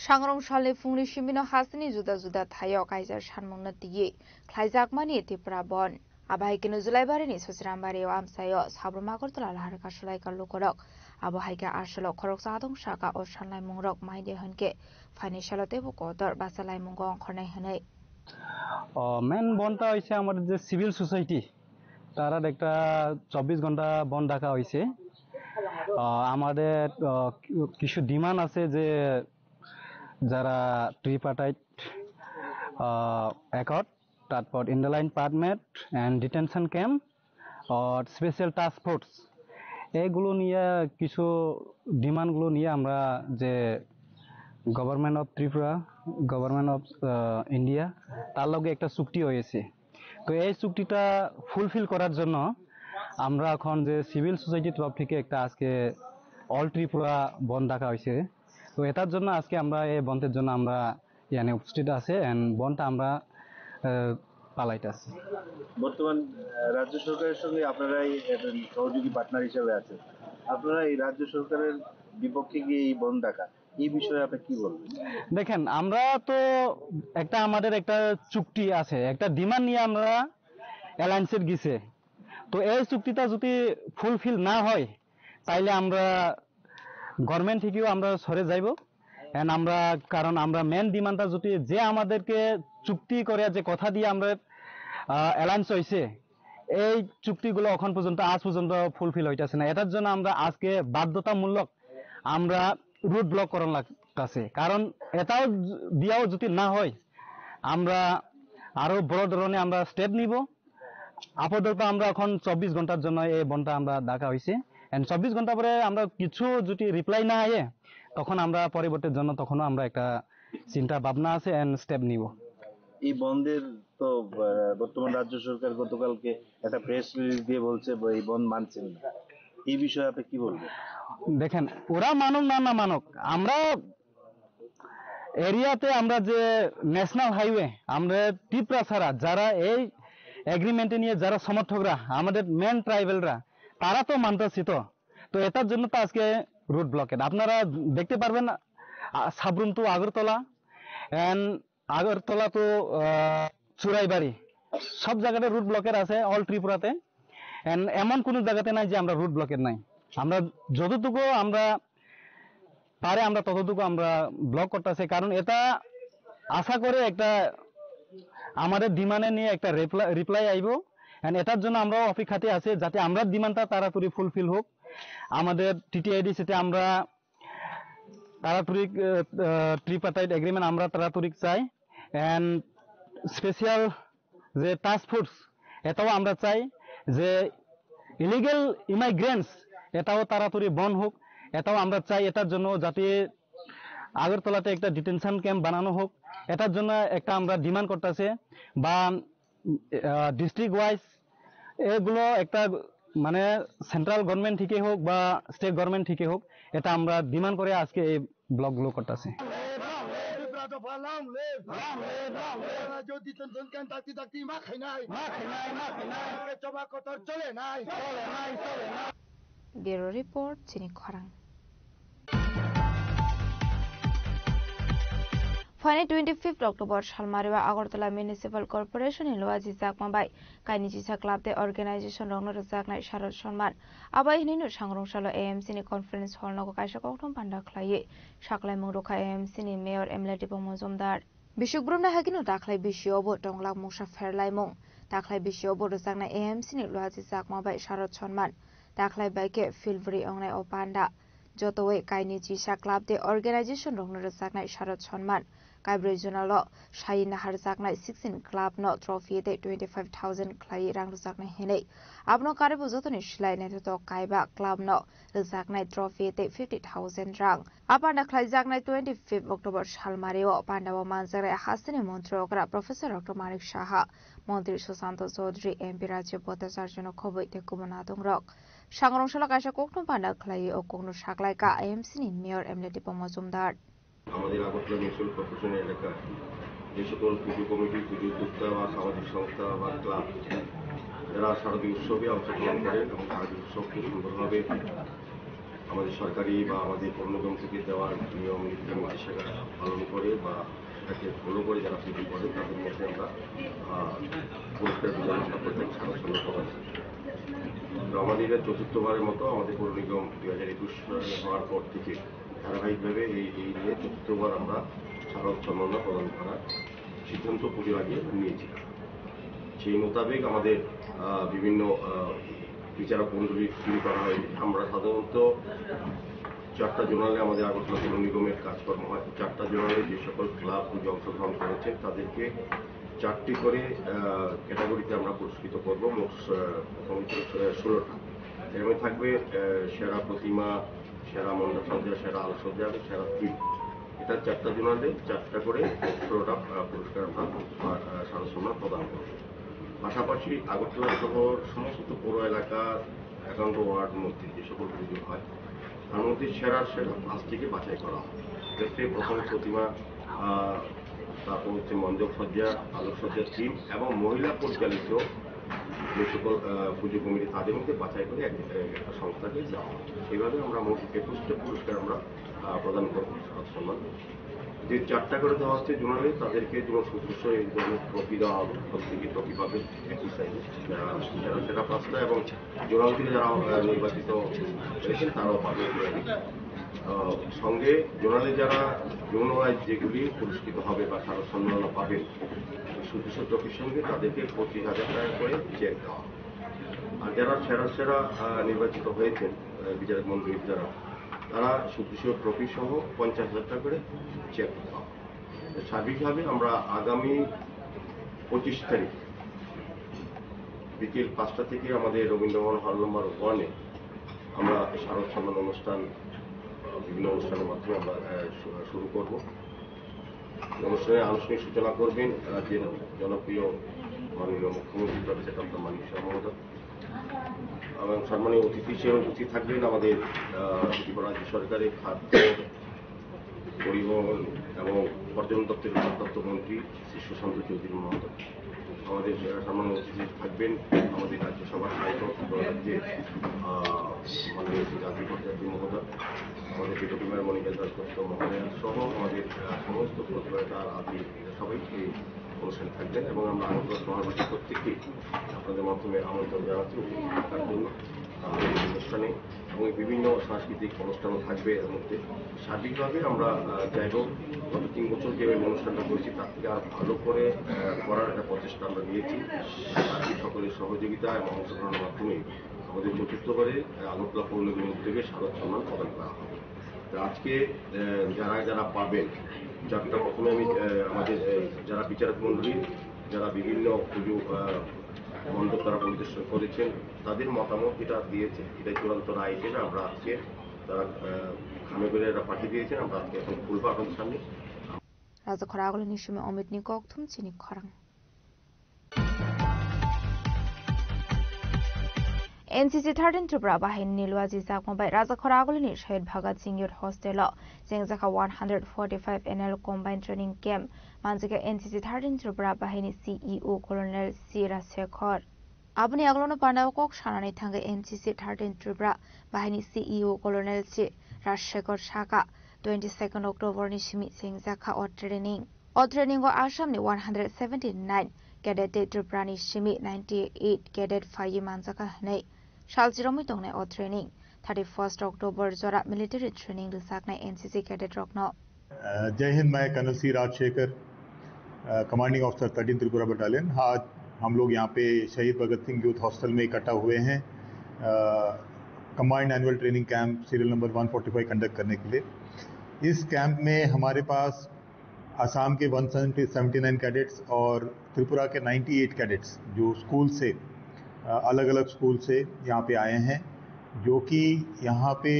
Sangrong salni phungni simino hasini juda juda thaio kaijak sanmungno twiwi khlaijakmani Tipra Bon. Abo hai kheno Julaibari ni Sachirambari o amchaio Sabrum Agartala lahar kasulai kha lukurok. Abo hai khe aswlo khoroksa adong saka o sanlaimungrok mai de hwn khe phaini salo teibo kotor bachalaimung ongkhornai hwnwi. Main বনটা হয়েছে আমাদের যে civil society, তারা একটা চব্বিশ ঘন্টা বন্ধ ডাকা হয়েছে। আহ, আমাদের আহ, কি- কিছু ডিমান্ড আছে যে যারা ট্রিপার্টাইট অ্যাকর্ড, তারপর inner line permit and detention camp আর স্পেশাল টাস্ক ফোর্স, এগুলো নিয়ে কিছু ডিমান্ডগুলো নিয়ে আমরা যে government of Tripura, government of India, তার লগে একটা চুক্তি হয়েছে। তো এই চুক্তিটা ফুলফিল করার জন্য আমরা এখন যে সিভিল সোসাইটির তরফ থেকে একটা আজকে অল ত্রিপুরা বন্ধ ডাকা হয়েছে। তো এটার জন্য আজকে আমরা এই বন্ধের জন্য আমরা ইয়ানে উপস্থিত আছে এন্ড বন্ধটা আমরা আহ, পালাইতেছি। বর্তমান আহ, রাজ্য সরকারের সঙ্গে আপনারাই একটা সহযোগী পার্টনার হিসেবে আছেন। আপনারা এই রাজ্য সরকারের বিপক্ষে গিয়ে এই বন্ধ ডাকা, এই বিষয়ে আপনি কি বলবেন? দেখেন, আমরা তো একটা, আমাদের একটা চুক্তি আছে, একটা ডিমান্ড নিয়ে আমরা অ্যালায়েন্সের গেছে। তো এই চুক্তিটা যদি ফুলফিল না হয়, তাইলে আমরা গভর্নমেন্ট থেকেও আমরা সরে যাইব। এন্ড আমরা, কারণ আমরা মেন ডিমান্ডটা যদি, যে আমাদেরকে চুক্তি করে, যে কথা দিয়ে আমরা অ্যালায়েন্স হয়েছে, এই চুক্তিগুলো এখন পর্যন্ত, আজ পর্যন্ত ফুলফিল হইতেছে না। এটার জন্য আমরা আজকে বাধ্যতামূলক আমরা রুট ব্লক করার লাগতেছে, কারণ এটাও দিয়াও যদি না হয়, আমরা আরো বড় ধরনের আমরা স্টেপ নিব। আপাতত আমরা এখন চব্বিশ ঘন্টার জন্য এই বন্ধটা আমরা ডাকা হয়েছে। এন্ড চব্বিশ ঘন্টা পরে আমরা কিছু যদি রিপ্লাই না আয়ে, তখন আমরা পরবর্তীর জন্য তখনও আমরা একটা চিন্তা ভাবনা আছে এন্ড স্টেপ নিব। এই বন্ধের তো আহ, বর্তমান রাজ্য সরকার গতকালকে একটা প্রেস রিলিজ দিয়ে বলছে ব- এই বন্ধ মানছেন না। এই বিষয়ে আপনি কি বলবেন? দেখেন, ওরা মানুক না না মানুক, আমরা এরিয়াতে আমরা যে ন্যাশনাল হাইওয়ে, আমরা ত্রিপুরা ছাড়া যারা এই এগ্রিমেন্টে নিয়ে যারা সমর্থকরা, আমাদের মেন ট্রাইবেলরা, তারা তো মানতেছি তো। তো এটার জন্য তো আজকে রুট ব্লকেড। আপনারা দেখতে পারবেন, আ, সাবরুম টু আগরতলা এন্ড আগরতলা তো আহ, চুরাইবাড়ি, সব জায়গাতে রুট ব্লকেড আছে অল ত্রিপুরাতে। এন- এমন কোনো জায়গাতে নাই যে আমরা রুট ব্লকেড নাই। আমরা যতটুকু আমরা পারে আমরা ততটুকু আমরা ব্লক করতেছি, কারণ এটা আশা করে একটা আমাদের ডিমান্ডে নিয়ে একটা রিপ্লাই রিপ্লাই আইব। এন্ড এটার জন্য আমরা অপেক্ষাতে আছি, যাতে আমরা ডিমান্ডটা তাড়াতাড়ি ফুলফিল হোক। আমাদের টিটিআইডিসিতে আমরা তাড়াতাড়ি ট্রিপার্টাইট এগ্রিমেন্ট আমরা তাড়াতাড়ি চাই। এন্ড স্পেশাল যে টাস্ক ফোর্স, এটাও আমরা চাই। যে ইলিগেল ইমাইগ্রেন্টস, এটাও তাড়াতাড়ি বন্ধ হোক, এটাও আমরা চাই। এটার জন্য যাতে আগরতলাতে একটা ডিটেনশন ক্যাম্প বানানো হোক, এটার জন্য একটা আমরা ডিমান্ড করতেছে। বা ডিস্ট্রিক্ট ওয়াইজ এগুলো একটা, মানে, সেন্ট্রাল গভর্নমেন্ট থেকে হোক বা স্টেট গভর্নমেন্ট থেকে হোক, এটা আমরা ডিমান্ড করে আজকে এই ব্লকগুলো করতেছি। Bureau Report, chini khorang. Phainai twenty fifth October salmari o Agartala Municipal Corporation ni Luaji Chakma bai kainwi chisa club tei organization rokno rwjaknai Sharad Sonman. Abo hinwi no sangrong salo A M C ni conference hall nogo kaisa kokthom panda khlaiwi saklaimung rwkha A M C ni mayor M L A Dipok Mojumdar. Bisik brumna hagino dakhwlai bisio bo tonglak mungsa pherlaimung. Dakhwlai bisio bo rwjaknai A M C ni Luaji Chakma bai Sharad Sonman. Dakhlai bai khe February ongnai o panda. Jotoi kaini chisa club tei organization rokno rwchapnai Sharad Sonman. Kaibrwi zonalo sai naharjaknai sixteen club no trophy tei twenty five thousand khlai rang rwchapnai hinwi. Abono karwibo jotoni slai naithotok kaiba club no rwchapnai trophy tei fifty thousand rang. Apanda khlaijaknai twenty fifth October salmario pandao manjaknai hasteni montri okra Professor Doctor Manik Saha, Montri Susanto Chaudhary, M P Rajib Bhattacharya no khobwi tei kubun adongrok. Sangrong salo kaisa kokthum panda khlaiwi o kokno saklaikha I M C ni Mayor M L A Deepak Majumdar. আমাদের Agartala municipal corporation এলাকায় যে সকল পুজো কমিটি, পুজো উদ্যোক্তা বা সামাজিক সংস্থা বা ক্লাব, যারা শারদীয় উৎসবে অংশগ্রহণ করেন এবং শারদীয় উৎসবকে সুন্দরভাবে আমাদের সরকারি বা আমাদের পৌর নিগম থেকে দেওয়ার নিয়ম নীতি সেটা পালন করে বা সেটাকে ফলো করে যারা পুজো করেন, তাদের মধ্যে আমরা, আহ, পুরস্কার বিতরণ আমরা প্রত্যেক সারা সন্ধ্যা করে থাকি। তো আমাদের এটা চতুর্থবারের মতো আমাদের পৌর নিগম দুই হাজার একুশ হওয়ার পর থেকে ধারাবাহিকভাবে এই, এই নিয়ে চতুর্থবার আমরা শারদ সম্মাননা প্রদান করার সিদ্ধান্ত পুজোর আগে নিয়েছিলাম। সেই মোতাবেক আমাদের, আহ, বিভিন্ন, আহ, বিচারক মণ্ডলী তৈরি করা হয়েছে। আমরা সাধারণত চারটা জোনালে আমাদের আগরতলা পৌর নিগমের কাজকর্ম হয়। চারটা জোনালে যে সকল ক্লাব পুজো অংশগ্রহণ করেছে, তাদেরকে চারটি করে, আহ, ক্যাটাগরিতে আমরা পুরস্কৃত করব, মোট, আহ, মোটামুটি, আহ, ষোলোটা। এর মধ্যে থাকবে, আহ, সেরা প্রতিমা, সেরা মণ্ডপসজ্জা, সেরা আলোকসজ্জা এবং সেরা থিম। এটা চারটা জোনালে চারটা করে ষোলোটা, আহ, পুরস্কার আমরা, আহ, আহ, শারদ সম্মান প্রদান করব। পাশাপাশি আগরতলা শহর সমস্ত পৌর এলাকার একান্ন ওয়ার্ড মধ্যে যে সকল পুজো হয়, তার মধ্যে সেরা সেরা পাঁচটিকে বাছাই করা হয়। এক্ষেত্রে প্রথম প্রতিমা, আহ, তারপর হচ্ছে মণ্ডপসজ্জা, আলোকসজ্জা থিম এবং মহিলা পরিচালিত যে সকল, আহ, পুজো কমিটি, তাদের মধ্যে বাছাই করে এক, একটা সংস্থাকে দেওয়া হয়। সেইভাবে আমরা মোট একুশটা পুরস্কার আমরা, আহ, প্রদান করব শারদ সম্মান। যে চারটা করে দেওয়া হচ্ছে জোনালে, তাদেরকে জোনাল সদস্য এই ধরনের ট্রফি দেওয়া হবে, প্রত্যেকে ট্রফি পাবে একই সাইজে। যারা, যারা সেরা পাঁচটা এবং জোনাল থেকে যারা, আহ, নির্বাচিত হয়েছেন, তারাও পাবে। আহ, সঙ্গে জোনালে যারা, জোনাল ওয়াইজ যেগুলি পুরস্কৃত হবে বা শারদ সম্মাননা পাবেন, সদস্য ট্রফির সঙ্গে তাদেরকে পঁচিশ হাজার টাকা করে চেক দেওয়া হবে। আর যারা সেরা সেরা, আহ, নির্বাচিত হয়েছেন, আহ, বিচারক মণ্ডলীর দ্বারা, তারা সদস্য ট্রফি সহ পঞ্চাশ হাজার টাকা করে চেক দেওয়া হবে। সার্বিকভাবে আমরা আগামী পঁচিশ তারিখ বিকেল পাঁচটা থেকে আমাদের রবীন্দ্রভবন হল নম্বর ওয়ানে আমরা শারদ সম্মান অনুষ্ঠান, বিভিন্ন অনুষ্ঠানের মাধ্যমে আমরা, আহ, শু-, শুরু করব। এই অনুষ্ঠানের আনুষ্ঠানিক সূচনা করবেন রাজ্যের জনপ্রিয় মাননীয় মুখ্যমন্ত্রী প্রফেসর ডক্টর মানিক সাহা মহোদয় এবং সম্মানীয় অতিথি হিসেবে উপস্থিত থাকবেন আমাদের, আহ, ত্রিপুরা রাজ্য সরকারের খাদ্য, পরিবহন এবং পর্যটন দপ্তরের ভারপ্রাপ্ত মন্ত্রী শ্রী সুশান্ত চৌধুরী মহোদয়। আমাদের, আহ, সম্মানিত অতিথি থাকবেন আমাদের রাজ্যসভার সাংসদ ত্রিপুরা রাজ্যের, আহ, মাননীয় শ্রী রাজীব ভট্টাচার্য মহোদয়, আমাদের ডেপুটি মেয়র মণিকান্ত দাসগুপ্ত মহোদয় সহ আমাদের, আহ, সমস্ত প্রতিবেদন আদি সবাই এই অনুষ্ঠানে থাকবেন এবং আমরা আগরতলা শহরবাসী প্রত্যেককে আপনাদের মাধ্যমে আমন্ত্রণ জানাচ্ছি উপস্থিত থাকার জন্য, আহ, এই অনুষ্ঠানে। এবং বিভিন্ন সাংস্কৃতিক অনুষ্ঠানও থাকবে এর মধ্যে। সার্বিকভাবে আমরা, আহ, চাইব গত তিন বছর যে অনুষ্ঠানটা করেছি, তার থেকে আরো ভালো করে, আহ, করার একটা প্রচেষ্টা আমরা নিয়েছি। সার্বিক সকলের সহযোগিতা এবং অংশগ্রহণের মাধ্যমে আমাদের চতুর্থবারে, আহ, আগরতলা পৌর নিগমের উদ্যোগে শারদ সম্মান প্রদান করা হবে। তো আজকে, আহ, যারা যারা পাবেন, যারটা প্রথমে আমি, আহ, আমাদের, আহ, যারা বিচারক মণ্ডলী, যারা বিভিন্ন পুজো, আহ, মণ্ডপ তারা পরিদর্শন করেছেন, তাদের মতামত যেটা দিয়েছে, এটা চূড়ান্ত রায় হিসেবে আমরা আজকে তারা, আহ, খামে করে এটা পাঠিয়ে দিয়েছেন, আমরা আজকে এখন খুলবো আপনাদের সামনে। Rajakhor agulini simi Omitni kokthum chini khorang. N C C thirteen Tripura bahini ni luaji jakma bai Rajakhor agulini Shahid Bhagat Singh Youth Hostel o chengjakha one hundred forty-five N L Combined Training Camp manjakha N C C thirteen Tripura bahini C E O Colonel C Rajshekhar. Aboni aglono pandao kok sanani thangwi N C C thirteen Tripura bahini C E O Colonel C Rajshekhar saka twenty-second October ni simi chengjakha o training. O training o Assam ni one hundred seventy-nine cadet tei Tripura ni simi ninety-eight cadet phaiwi manjakha hinwi salchiromwi tongnai o training. Thirty-first October jora military training rwjaknai N C C cadet rokno. अ, जय हिंद, मैं कर्नल सी राजशेखर, अ, commanding officer thirteen Tripura बटालियन। आज हम लोग यहाँ पे शहीद भगत Singh youth hostel में इकट्ठा हुए हैं। Uh, combined annual training camp serial number one forty five conduct करने के लिए। इस कैंप में हमारे पास असम के वन सेवेंटी नाइन कैडेट्स और त्रिपुरा के नाइंटी एट कैडेट्स जो स्कूल से, अलग अलग स्कूल से यहाँ पे आए हैं, जो कि यहाँ पे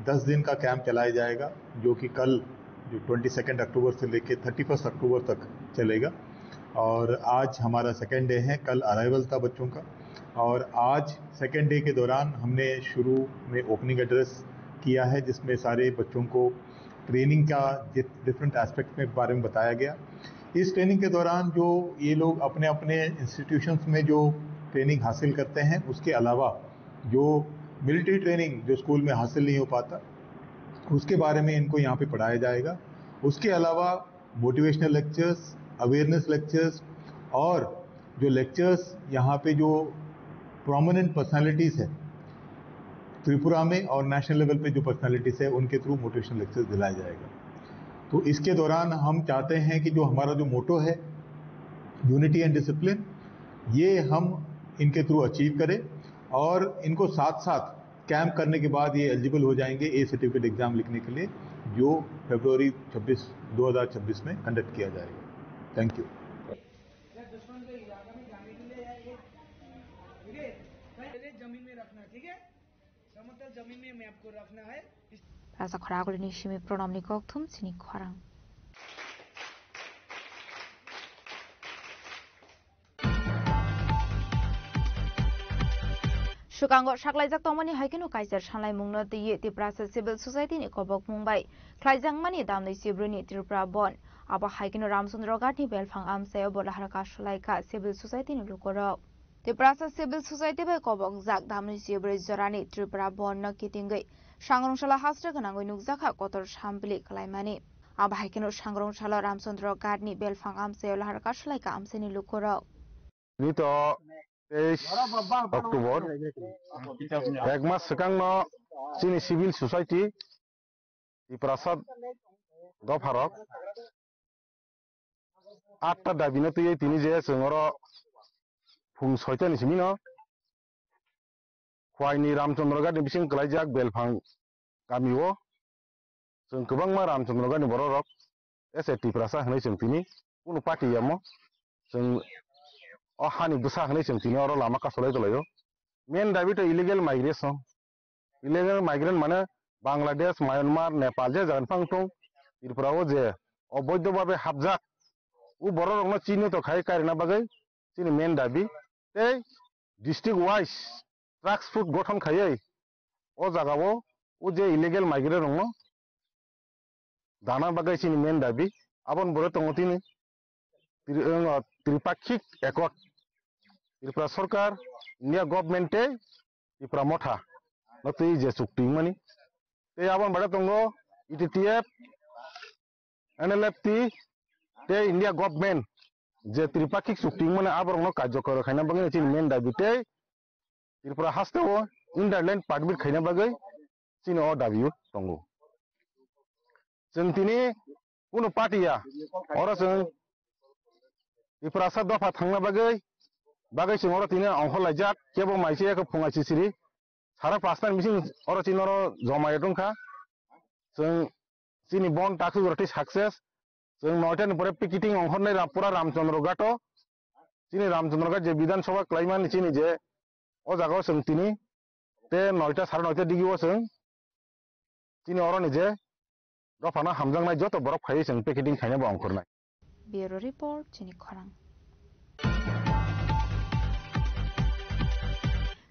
दस दिन का कैंप चलाया जाएगा, जो कि कल, जो ट्वेंटी सेकेंड अक्टूबर से लेके थर्टी फर्स्ट अक्टूबर तक चलेगा। और आज हमारा सेकेंड डे है, कल अराइवल था बच्चों का। और आज सेकेंड डे के दौरान हमने शुरू में ओपनिंग एड्रेस किया है, जिसमें सारे बच्चों को ट्रेनिंग का डिफरेंट एस्पेक्ट में बारे में बताया गया। इस ट्रेनिंग के दौरान जो ये लोग अपने अपने इंस्टीट्यूशंस में जो ट्रेनिंग हासिल करते हैं, उसके अलावा जो मिलिट्री ट्रेनिंग जो स्कूल में हासिल नहीं हो पाता, उसके बारे में इनको यहाँ पे पढ़ाया जाएगा। उसके अलावा मोटिवेशनल लेक्चर्स, अवेयरनेस लेक्चर्स और जो लेक्चर्स यहाँ पे जो प्रोमिनेंट पर्सनालिटीज़ है त्रिपुरा में और नेशनल लेवल पे जो पर्सनालिटीज़ है, उनके थ्रू मोटिवेशनल लेक्चर्स दिलाया जाएगा। तो इसके दौरान हम चाहते हैं कि जो हमारा जो मोटो है, यूनिटी एंड डिसिप्लिन, ये हम इनके थ्रू अचीव करें और इनको साथ साथ कैंप करने के बाद ये एलिजिबल हो जाएंगे ए सर्टिफिकेट एग्जाम लिखने के लिए, जो फरवरी छब्बीस, दो हज़ार छब्बीस में कंडक्ट किया जाएगा। Thank you. जमीन में रखना, ठीक है? समतल जमीन में मैप को रखना है। Rasa khoragulini simi pronomni kokthum chini khorang. Swkango saklaijak tongmani hai kheno kaichar sanlaimungno twiwi Tiprasa Civil Society ni kobokmung bai khlaijakmani damni chibruni Tripura Bon. Abo hai kheno Ramchandra Ghat ni belphang amchaio bo lahar kasulaikha Civil Society ni lukurok. Tiprasa Civil Society bai kobokjak damni chibrui jorani Tripura Bon no kitingwi sangrungsalo hasra gwnangwi nukjakha kotor sampili kwlaimani. Abo hai kheno sangrungsalo Ramchandra Ghat ni belphang amchaio lahar kasulaikha amchaini lukurok. Nito teis October, ek mas swkangno chini Civil Society Tiprasa dopharok atta dabino twiwi tini je chwng oro phung soitani simino Khwaini Ramchandra Ghat ni bising kwlaijak belphang kamio chwng kwbangma Ramchandra Ghat ni bororok S A Tiprasa hwnwi chwng tini kunu party yamo chwng o hani bwsa hwnwi chwng tini oro lama kasolai tolaio. Main dabi to illegal migration. Illegal migrant mane Bangladesh, Myanmar, Nepal je jaga ni phang tong Tripura o je oboidho babe hapjak. U bororokno chini to khai karina bagwi chini main dabi. Tei district wise task force gothon khaiwi o jagao o je illegal migrant rokno dana bagwi chini main dabi. Aboni bwrwi tongo tini tri-, wng, tripakhik accord. Tripura Sarkar, India Government tei Tipra Motha no twi je chukti wngmani. Tei aboni bade tongo E T T F, N L F T tei India Government je tripakhik chukti wngmani aborokno karjokor khaina bagwi chini main dabi tei Tripura hasteo interland permit khaina bagwi chini o dabi tongo. Chwng tini kunu party ya, oro chwng Tiprasa dopha thangna bagwi, bagwi chwng oro tini ongkhor laijak, kebo mai se eko phungai sisiri, sara pasta ni bising oro chini oro joma ya tongkha. Chwng chini bon taksuk jora tei success. Chwng noita ni pore picketing ongkhornai Ra-, pura Ramchandra Ghat o. Chini Ramchandra Ghat je Bidhan Sabha kwlaimani chini je o jaga o chwng tini te noita sara noita digi o chwng chini oro ni je dophano hamjaknai joto borok phaiwi chwng picketing khaina bo ongkhornai. Bureau Report, chini khorang.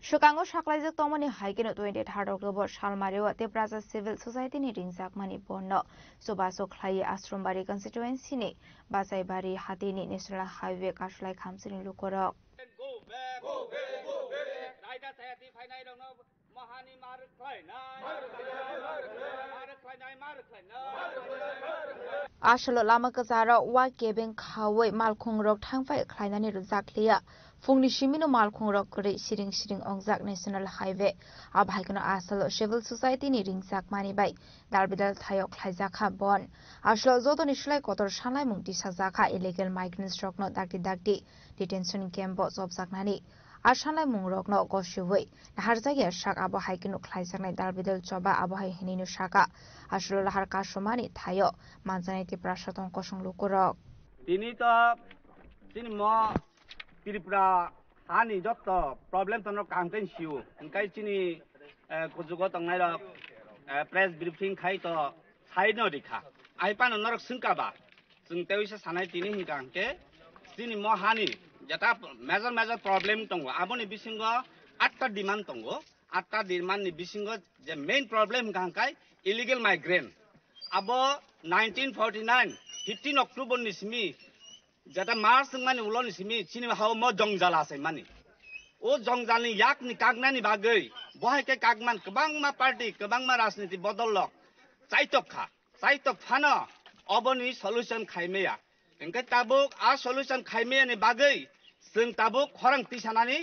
Swkango saklaijak tongmani hai kheno twenty third October salmario Tiprasa Civil Society ni ringjakmani bonno chubachu khlaiwi Ashrombari constituency ni Bachaibari hatini National Highway kasulai khamsini lukurok. Asolo lama kwcharo wa kebeng khawi malkhungrok thangphai khlainani rwjakliya. Phungni simino malkhungrok kwrwi siring siring ongjak National Highway. Abo hai kheno asolo Civil Society ni ringjakmani bai dalbidal thaio khlaijakha bon. Asolo jotoni slai kotor sanlaimung tisajakha illegal migrants rokno dakti dakti detention camp o chopjaknani. A sanlaimungrokno gosiwi naharjakya sak abo hai kheno khlaijaknai dalbidal choba abo hai hinwino sakha. Aswk lahar kasumani thaio manjaknai Tiprasa tong kosong lukurok. Tini to chini mo Tripura hani jotto problem tono kaham khe sio. Hingkai chini, eh, kujugo tongnairok, eh, press briefing khai to saino rikha. Ai pano norok swngkaba. Chwng tei wisa sanai tini hingka hingke chini mo hani jeta major major problem tongo. Aboni bisingo atta demand tongo. Atta demand ni bisingo je main problem hingka hingkai illegal migrant. Abo nineteen forty-nine, fifteen October ni simi jeta March wngmani ulo ni simi chini hao mo jongjal achaimani. O jongjalni yakni kaknani bagwi bo hai khe kakman kwbangma party, kwbangma rajniti bodol rok chaitok kha. Chaitok phano oboni solution khaimaya. Hingke tabuk a solution khaimaya ni bagwi chwng tabuk khorang tisanani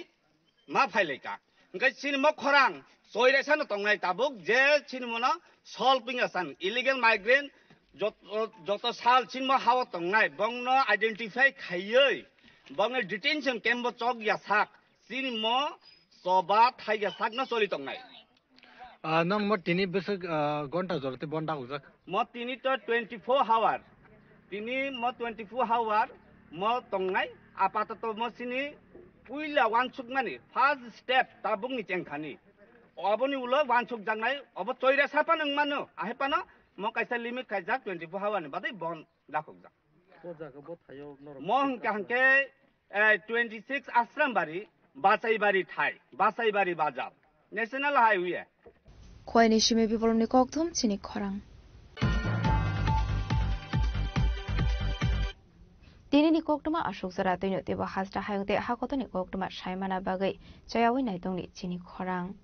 ma phailaika. Hingke chini mo khorang choiresa no tongnai tabuk je chini mono solving asan illegal migrant jot-, joto sal chini mo hao tongnai bongno identify khaiwi bongni detention camp bo chok ya sak chini mo choba thai ya sak no choli tongnai. Ah, nang mo tini bwswk, ah, gonta jora tei bon dagujak? Mo tini to twenty-four hour. Tini mo twenty-four hour mo tongnai. Apatoto mo sini puila wansukmani first step tabukni chengkhani. Oboni ulo wansukjaknai, obo choira sapan wngmano. Ahepano mo kaisa limit khaijak twenty-four hour ni badai bon dakhokjak. O jaga bo thaio norok Mo hingka hingke, eh, twenty-six Asrambari, Basaibari thai, Basaibari bazar, National Highway. Khowai ni simi Biplobni kokthum chini khorang. Tini ni koktwma aswk jora twino teibo hasta hayung tei hakotor ni koktwma saimana bagwi chayawi naitongni chini khorang.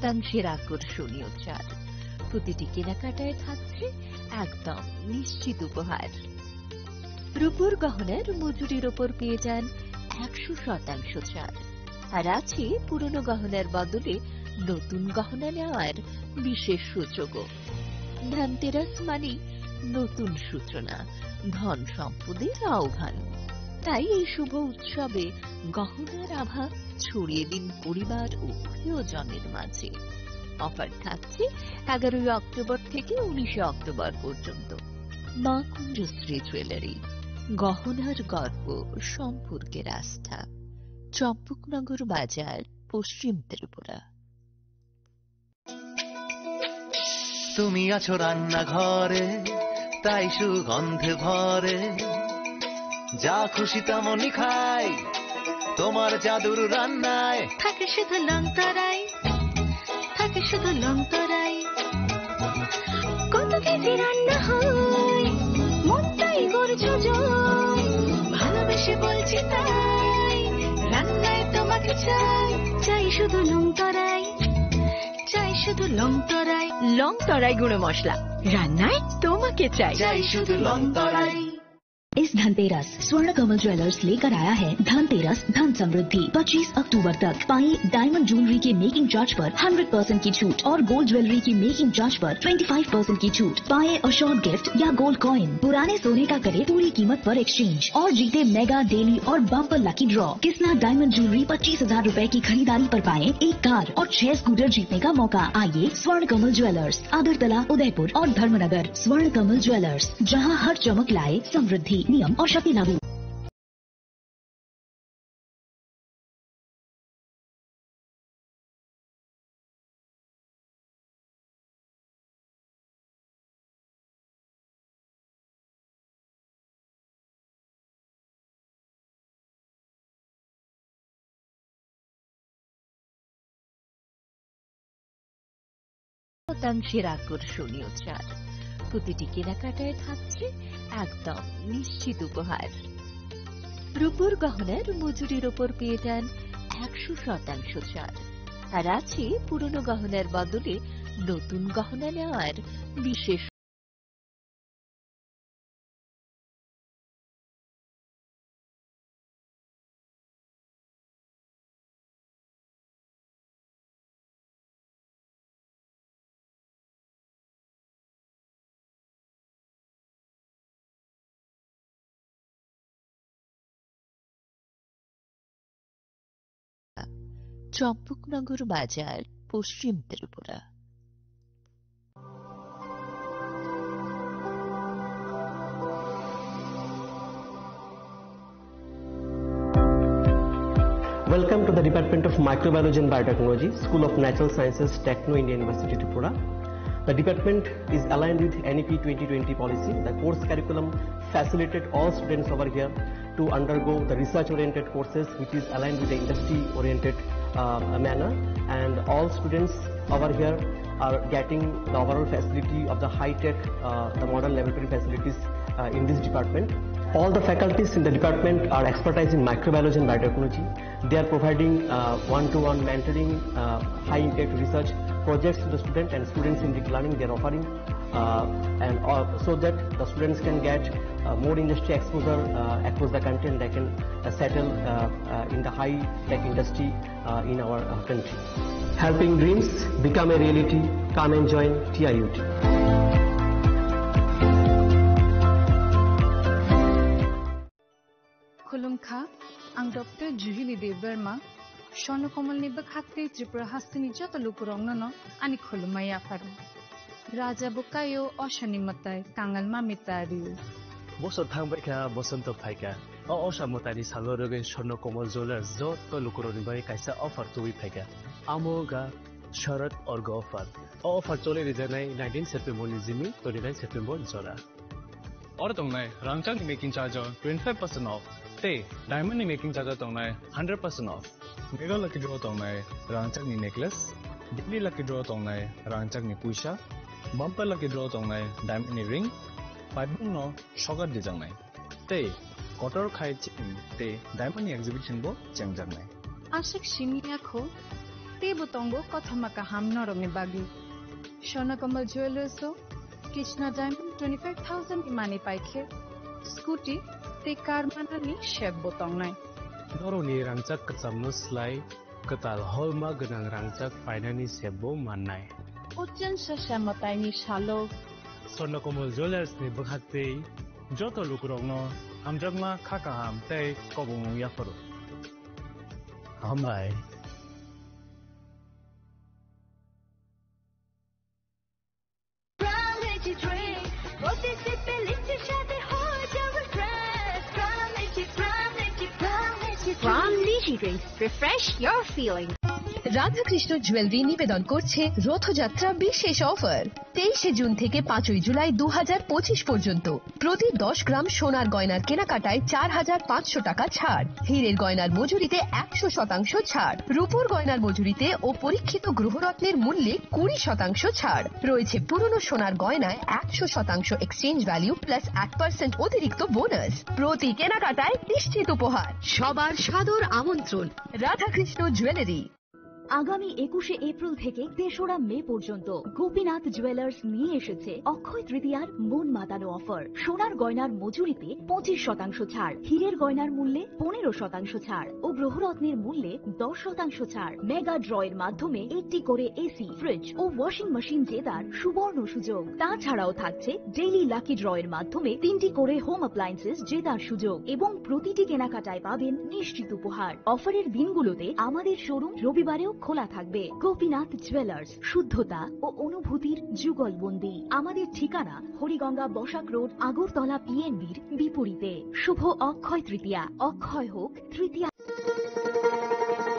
শতাংশের আকর্ষণীয় ছাড়। প্রতিটি কেনাকাটায় থাকছে একদম নিশ্চিত উপহার। রূপোর গহনার মজুরির ওপর পেয়ে যান একশো শতাংশ ছাড়। আর আছে পুরনো গহনার বদলে নতুন গহনা নেওয়ার বিশেষ সুযোগও। ধনতেরাস মানেই নতুন সূচনা, ধন সম্পদের আহ্বান। তাই এই শুভ উৎসবে গহনার আভা ছড়িয়ে দিন পরিবার ও প্রিয়জনের মাঝে। অফার থাকছে এগারোই অক্টোবর থেকে উনিশে অক্টোবর পর্যন্ত। মা কুণ্ডশ্রী জুয়েলারি, গহনার গর্ব, সম্পর্কের আস্থা। চম্পকনগর বাজার, পশ্চিম ত্রিপুরা। তুমি আছো রান্নাঘরে, তাই সুগন্ধে ভরে। যা খুশি তেমনই খাই, তোমার জাদুর রান্নায়। থাকে শুধু লংতরাই, থাকে শুধু লংতরাই। কত কেজি রান্না হয়, মনটাই করছো জয়। ভালোবেসে বলছি তাই, রান্নায় তোমাকে চাই, চাই শুধু লংতরাই। চাই শুধু লং তরাই। লং তরাই গুঁড়ো মশলা, রান্নায় তোমাকে চাই। চাই শুধু লং তরাই। इस धनतेरस स्वर्ण कमल ज्वेलर्स लेकर आया है धनतेरस धन समृद्धि। पच्चीस अक्टूबर तक पाइए डायमंड ज्वेलरी के मेकिंग चार्ज पर हंड्रेड परसेंट की छूट और गोल्ड ज्वेलरी की मेकिंग चार्ज पर ट्वेंटी फ़ाइव परसेंट की छूट। पाए अशोर्ड गिफ्ट या गोल्ड कॉइन, पुराने सोने का करे पूरी कीमत पर एक्सचेंज और जीते मेगा डेली और bumper lucky draw. Kisna diamond jewellery पच्चीस हजार रुपए की खरीदारी पर पाए एक कार और छह स्कूटर जीतने का मौका। आइए स्वर्ण कमल ज्वेलर्स, अगरतला, उदयपुर और धर्मनगर। स्वर्ण कमल ज्वेलर्स, जहां हर चमक लाए समृद्धि। नियम और शर्तें लागू। শতাংশের আকর্ষণীয় ছাড়। প্রতিটি কেনাকাটায় থাকছে একদম নিশ্চিত উপহার। রূপোর গহনার মজুরির ওপর পেয়ে যান একশো শতাংশ ছাড়। আর আছে পুরনো গহনার বদলে নতুন গহনা নেওয়ার বিশেষ চম্পকনগর বাজার, পশ্চিম Tripura. Welcome to the Department of Microbiology and Biotechnology, School of Natural Sciences, Techno India University, Tripura. The department is aligned with N E P twenty twenty policy. The course curriculum facilitate all students over here to undergo the research-oriented courses, which is aligned with the industry-oriented, uh, manner. And all students over here are getting the overall facility of the high-tech, uh, the modern laboratory facilities, uh, in this department. All the faculties in the department are expertise in microbiology and biotechnology. They are providing, uh, one-to-one mentoring, uh, high-impact research projects to the student and students-centric learning. They are offering, uh, and, uh, so that the students can get, uh, more industry exposure, uh, across the country, and they can, uh, settle, uh, uh, in the high-tech industry, uh, in our, uh, country. Helping dreams become a reality. Come and join T I U T. Khulumkha, ang Doctor Juhili Debbarma, Swarno Komolni bwkhak tei Tripura hasteni joto lukurokno no ani khulumma yapharo. Raja bo kaio, osani mwtai, kangal mami ta rio. Bosor thang bai kha, bosonto phai kha. O osa mwtaini salo rwgwi Swarno Komol Jewellers joto lukurokni bagwi kaisa offer tubui phai kha. Amo wngkha Sharad Orgo offer. O offer choli rijaknai nineteen September ni simi twenty-nine September jora. Oro tongnai rangchakni making charge o twenty-five percent off tei diamond ni making charge o tongnai hundred percent off. Mega lucky draw tongnai rangchakni necklace, daily lucky draw tongnai rangchakni puisa, bumper lucky draw tongnai diamond ni ring, paibung no sogar dijaknai. Tei kotor khai chini tei diamond ni exhibition bo chengjaknai. Aswk simi ya kho, teibo tongo kothoma kaham norokni bagwi. Swarno Komol Jewellers o Krishna Diamond twenty-five thousand ni manwi pai khe scooty tei car manani sep bo tongnai. Norokni rangchak kwchamno slai kwtal holma gwnang rangchak painani sep bo mannai. Uchen sasa mwtaini salo. Swarno Komol Jewellers ni bwkhak tei joto lukurokno hamjakma, kha kaham tei kobongmung yapharo. Hambai. Pram Energy Drink, প্রতি সিপে লিচ্ছে স্বাদে হয়ে যাবে fresh। Pram Energy, Pram Energy, Pram Energy Drink। Pram Energy Drink, refresh your feeling। Radhakrishna jewellery নিবেদন করছে রথযাত্রা বিশেষ অফার। তেইশে জুন থেকে পাঁচই জুলাই দু হাজার পঁচিশ পর্যন্ত প্রতি দশ গ্রাম সোনার গয়নার কেনাকাটায় চার হাজার পাঁচশো টাকা ছাড়, হীরের গয়নার মজুরিতে একশো শতাংশ ছাড়, রূপোর গয়নার মজুরিতে ও পরীক্ষিত গ্রহরত্নের মূল্যে কুড়ি শতাংশ ছাড়। রয়েছে পুরনো সোনার গয়নায় একশো শতাংশ এক্সচেঞ্জ ভ্যালু প্লাস এক পার্সেন্ট অতিরিক্ত বোনাস। প্রতি কেনাকাটায় নিশ্চিত উপহার। সবার সাদর আমন্ত্রণ। রাধাকৃষ্ণ জুয়েলারি। আগামী একুশে এপ্রিল থেকে তেসরা মে পর্যন্ত গোপীনাথ জুয়েলার্স নিয়ে এসেছে অক্ষয় তৃতীয়ার মন মাতানো অফার। সোনার গয়নার মজুরিতে পঁচিশ শতাংশ ছাড়, হীরের গয়নার মূল্যে পনেরো শতাংশ ছাড় ও গ্রহরত্নের মূল্যে দশ শতাংশ ছাড়। মেগা ড্র এর মাধ্যমে একটি করে এসি, ফ্রিজ ও ওয়াশিং মেশিন জেতার সুবর্ণ সুযোগ। তাছাড়াও থাকছে ডেইলি লাকি ড্র এর মাধ্যমে তিনটি করে হোম অ্যাপ্লায়েন্সেস জেতার সুযোগ এবং প্রতিটি কেনাকাটায় পাবেন নিশ্চিত উপহার। অফারের দিনগুলোতে আমাদের শোরুম রবিবারেও খোলা থাকবে। গোপীনাথ জুয়েলার্স, শুদ্ধতা ও অনুভূতির যুগলবন্দি। আমাদের ঠিকানা হরিগঙ্গা বসাক রোড, আগরতলা পিএনবির বিপরীতে। শুভ অক্ষয় তৃতীয়া, অক্ষয় হোক তৃতীয়া।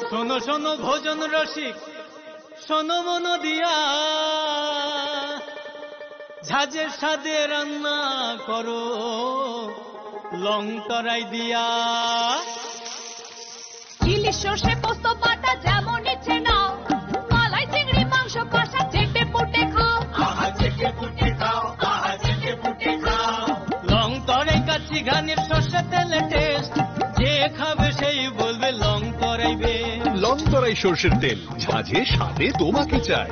শোনো শোনো ভোজন রসিক, শোনো মন দিয়া, ঝাঁঝের স্বাদে রান্না করো লং তরাই দিয়া। ইলিশ সর্ষে পোস্ত বাটা যেমন ইচ্ছে নাও, মালাই চিংড়ি মাংস কষা চেটে পুটে খাও। আহা, চেটে পুটে খাও, আহা, এই সর্ষের তেল, ঝাঁঝে স্বাদে তোমাকে চাই।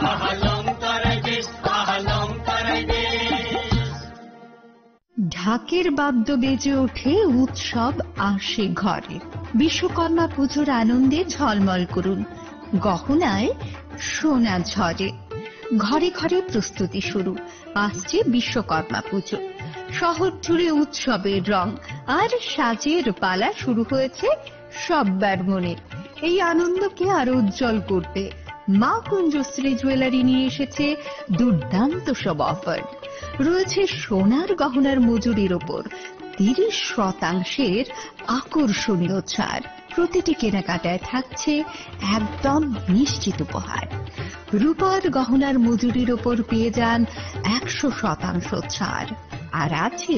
ঢাকের বাদ্য বেজে ওঠে, উৎসব আসে ঘরে। বিশ্বকর্মা পুজোর আনন্দে ঝলমল করুন, গহনায় সোনা ঝরে। ঘরে ঘরে প্রস্তুতি শুরু, আসছে বিশ্বকর্মা পুজো। শহর জুড়ে উৎসবের রং আর সাজের পালা শুরু হয়েছে সব্বার মনে। এই আনন্দকে আরো উজ্জ্বল করতে মা কুঞ্জশ্রী জুয়েলারি নিয়ে এসেছে দুর্দান্ত সব অফার। রয়েছে সোনার গহনার মজুরির ওপর তিরিশ শতাংশের আকর্ষণীয় ছাড়। প্রতিটি কেনাকাটায় থাকছে একদম নিশ্চিত উপহার। রূপার গহনার মজুরির ওপর পেয়ে যান একশো শতাংশ ছাড়। আর আছে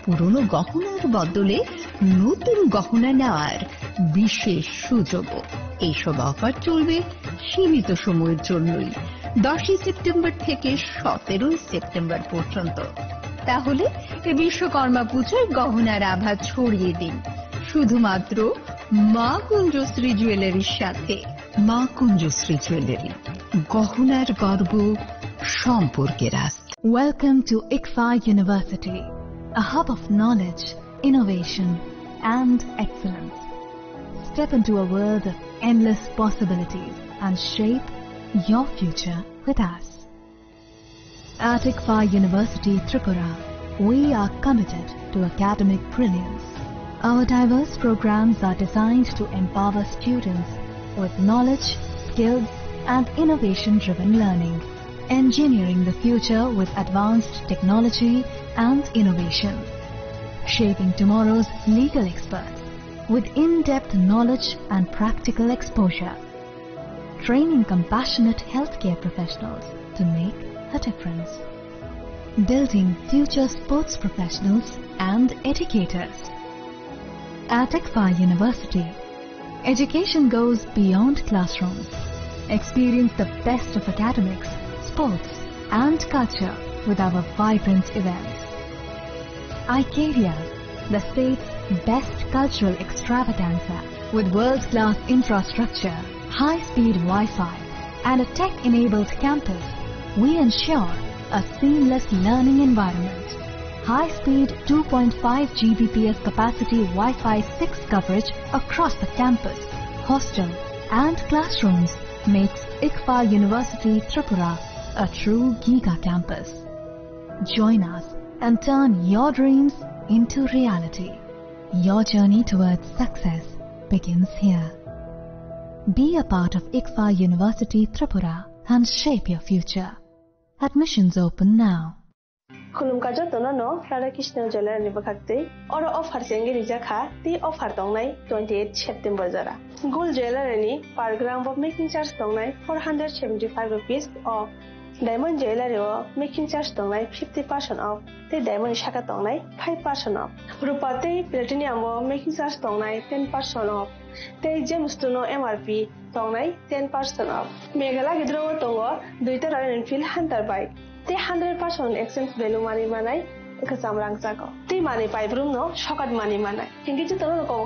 পুরনো গহনার বদলে নতুন গহনা নেওয়ার বিশেষ সুযোগও। এইসব অফার চলবে সীমিত সময়ের জন্যই, দশই সেপ্টেম্বর থেকে সতেরোই সেপ্টেম্বর পর্যন্ত। তাহলে এ বিশ্বকর্মা পুজোয় গহনার আভা ছড়িয়ে দিন শুধুমাত্র মা কুঞ্জশ্রী জুয়েলারির সাথে। মা কুঞ্জশ্রী জুয়েলারি, গহনার গর্ব, সম্পর্কের আস্থা। Welcome to ICFAI University, a hub of knowledge, innovation, and excellence. Step into a world of endless possibilities and shape your future with us. At ICFAI University Tripura, we are committed to academic brilliance. Our diverse programs are designed to empower students with knowledge, skills, and innovation-driven learning, engineering the future with advanced technology and innovation, shaping tomorrow's legal experts with in-depth knowledge and practical exposure, training compassionate healthcare professionals to make a difference, building future sports professionals and educators. At ICFAI University, education goes beyond classrooms. Experience the best of academics, sports, and culture with our vibrant events. Icaria, the state's best cultural extravaganza, with world-class infrastructure, high-speed Wi-Fi, and a tech-enabled campus, we ensure a seamless learning environment. High-speed two point five G B P S capacity Wi-Fi six coverage across the campus, hostel, and classrooms makes ICFAI University Tripura a true giga campus. Join us and turn your dreams into reality. Your journey towards success begins here. Be a part of ICFAI University Tripura and shape your future. Admissions open now. Khulumkha jotono no Radha Krishna Jewellery ni bwkhak twi. Oro offer chengwi rijak kha, tei offer tongnai twenty eight September jora. Gold Jewellery ni per gram bo making charge tongnai four hundred seventy five rupees o. Diamond Jewellery o making charge tongnai fifty percent off, tei diamond ni saka tongnai five percent off. Rupa tei platinum o making charge tongnai ten percent off, tei gemstone o M R P tongnai ten percent off. Meghalaya gidro o tongo duita Royal Enfield Hunter bike, tei hundred percent exchange value manwi manai kwcham rangchak o, tei manwi paibrum no sokat manwi manai. Hinkhe jotono rok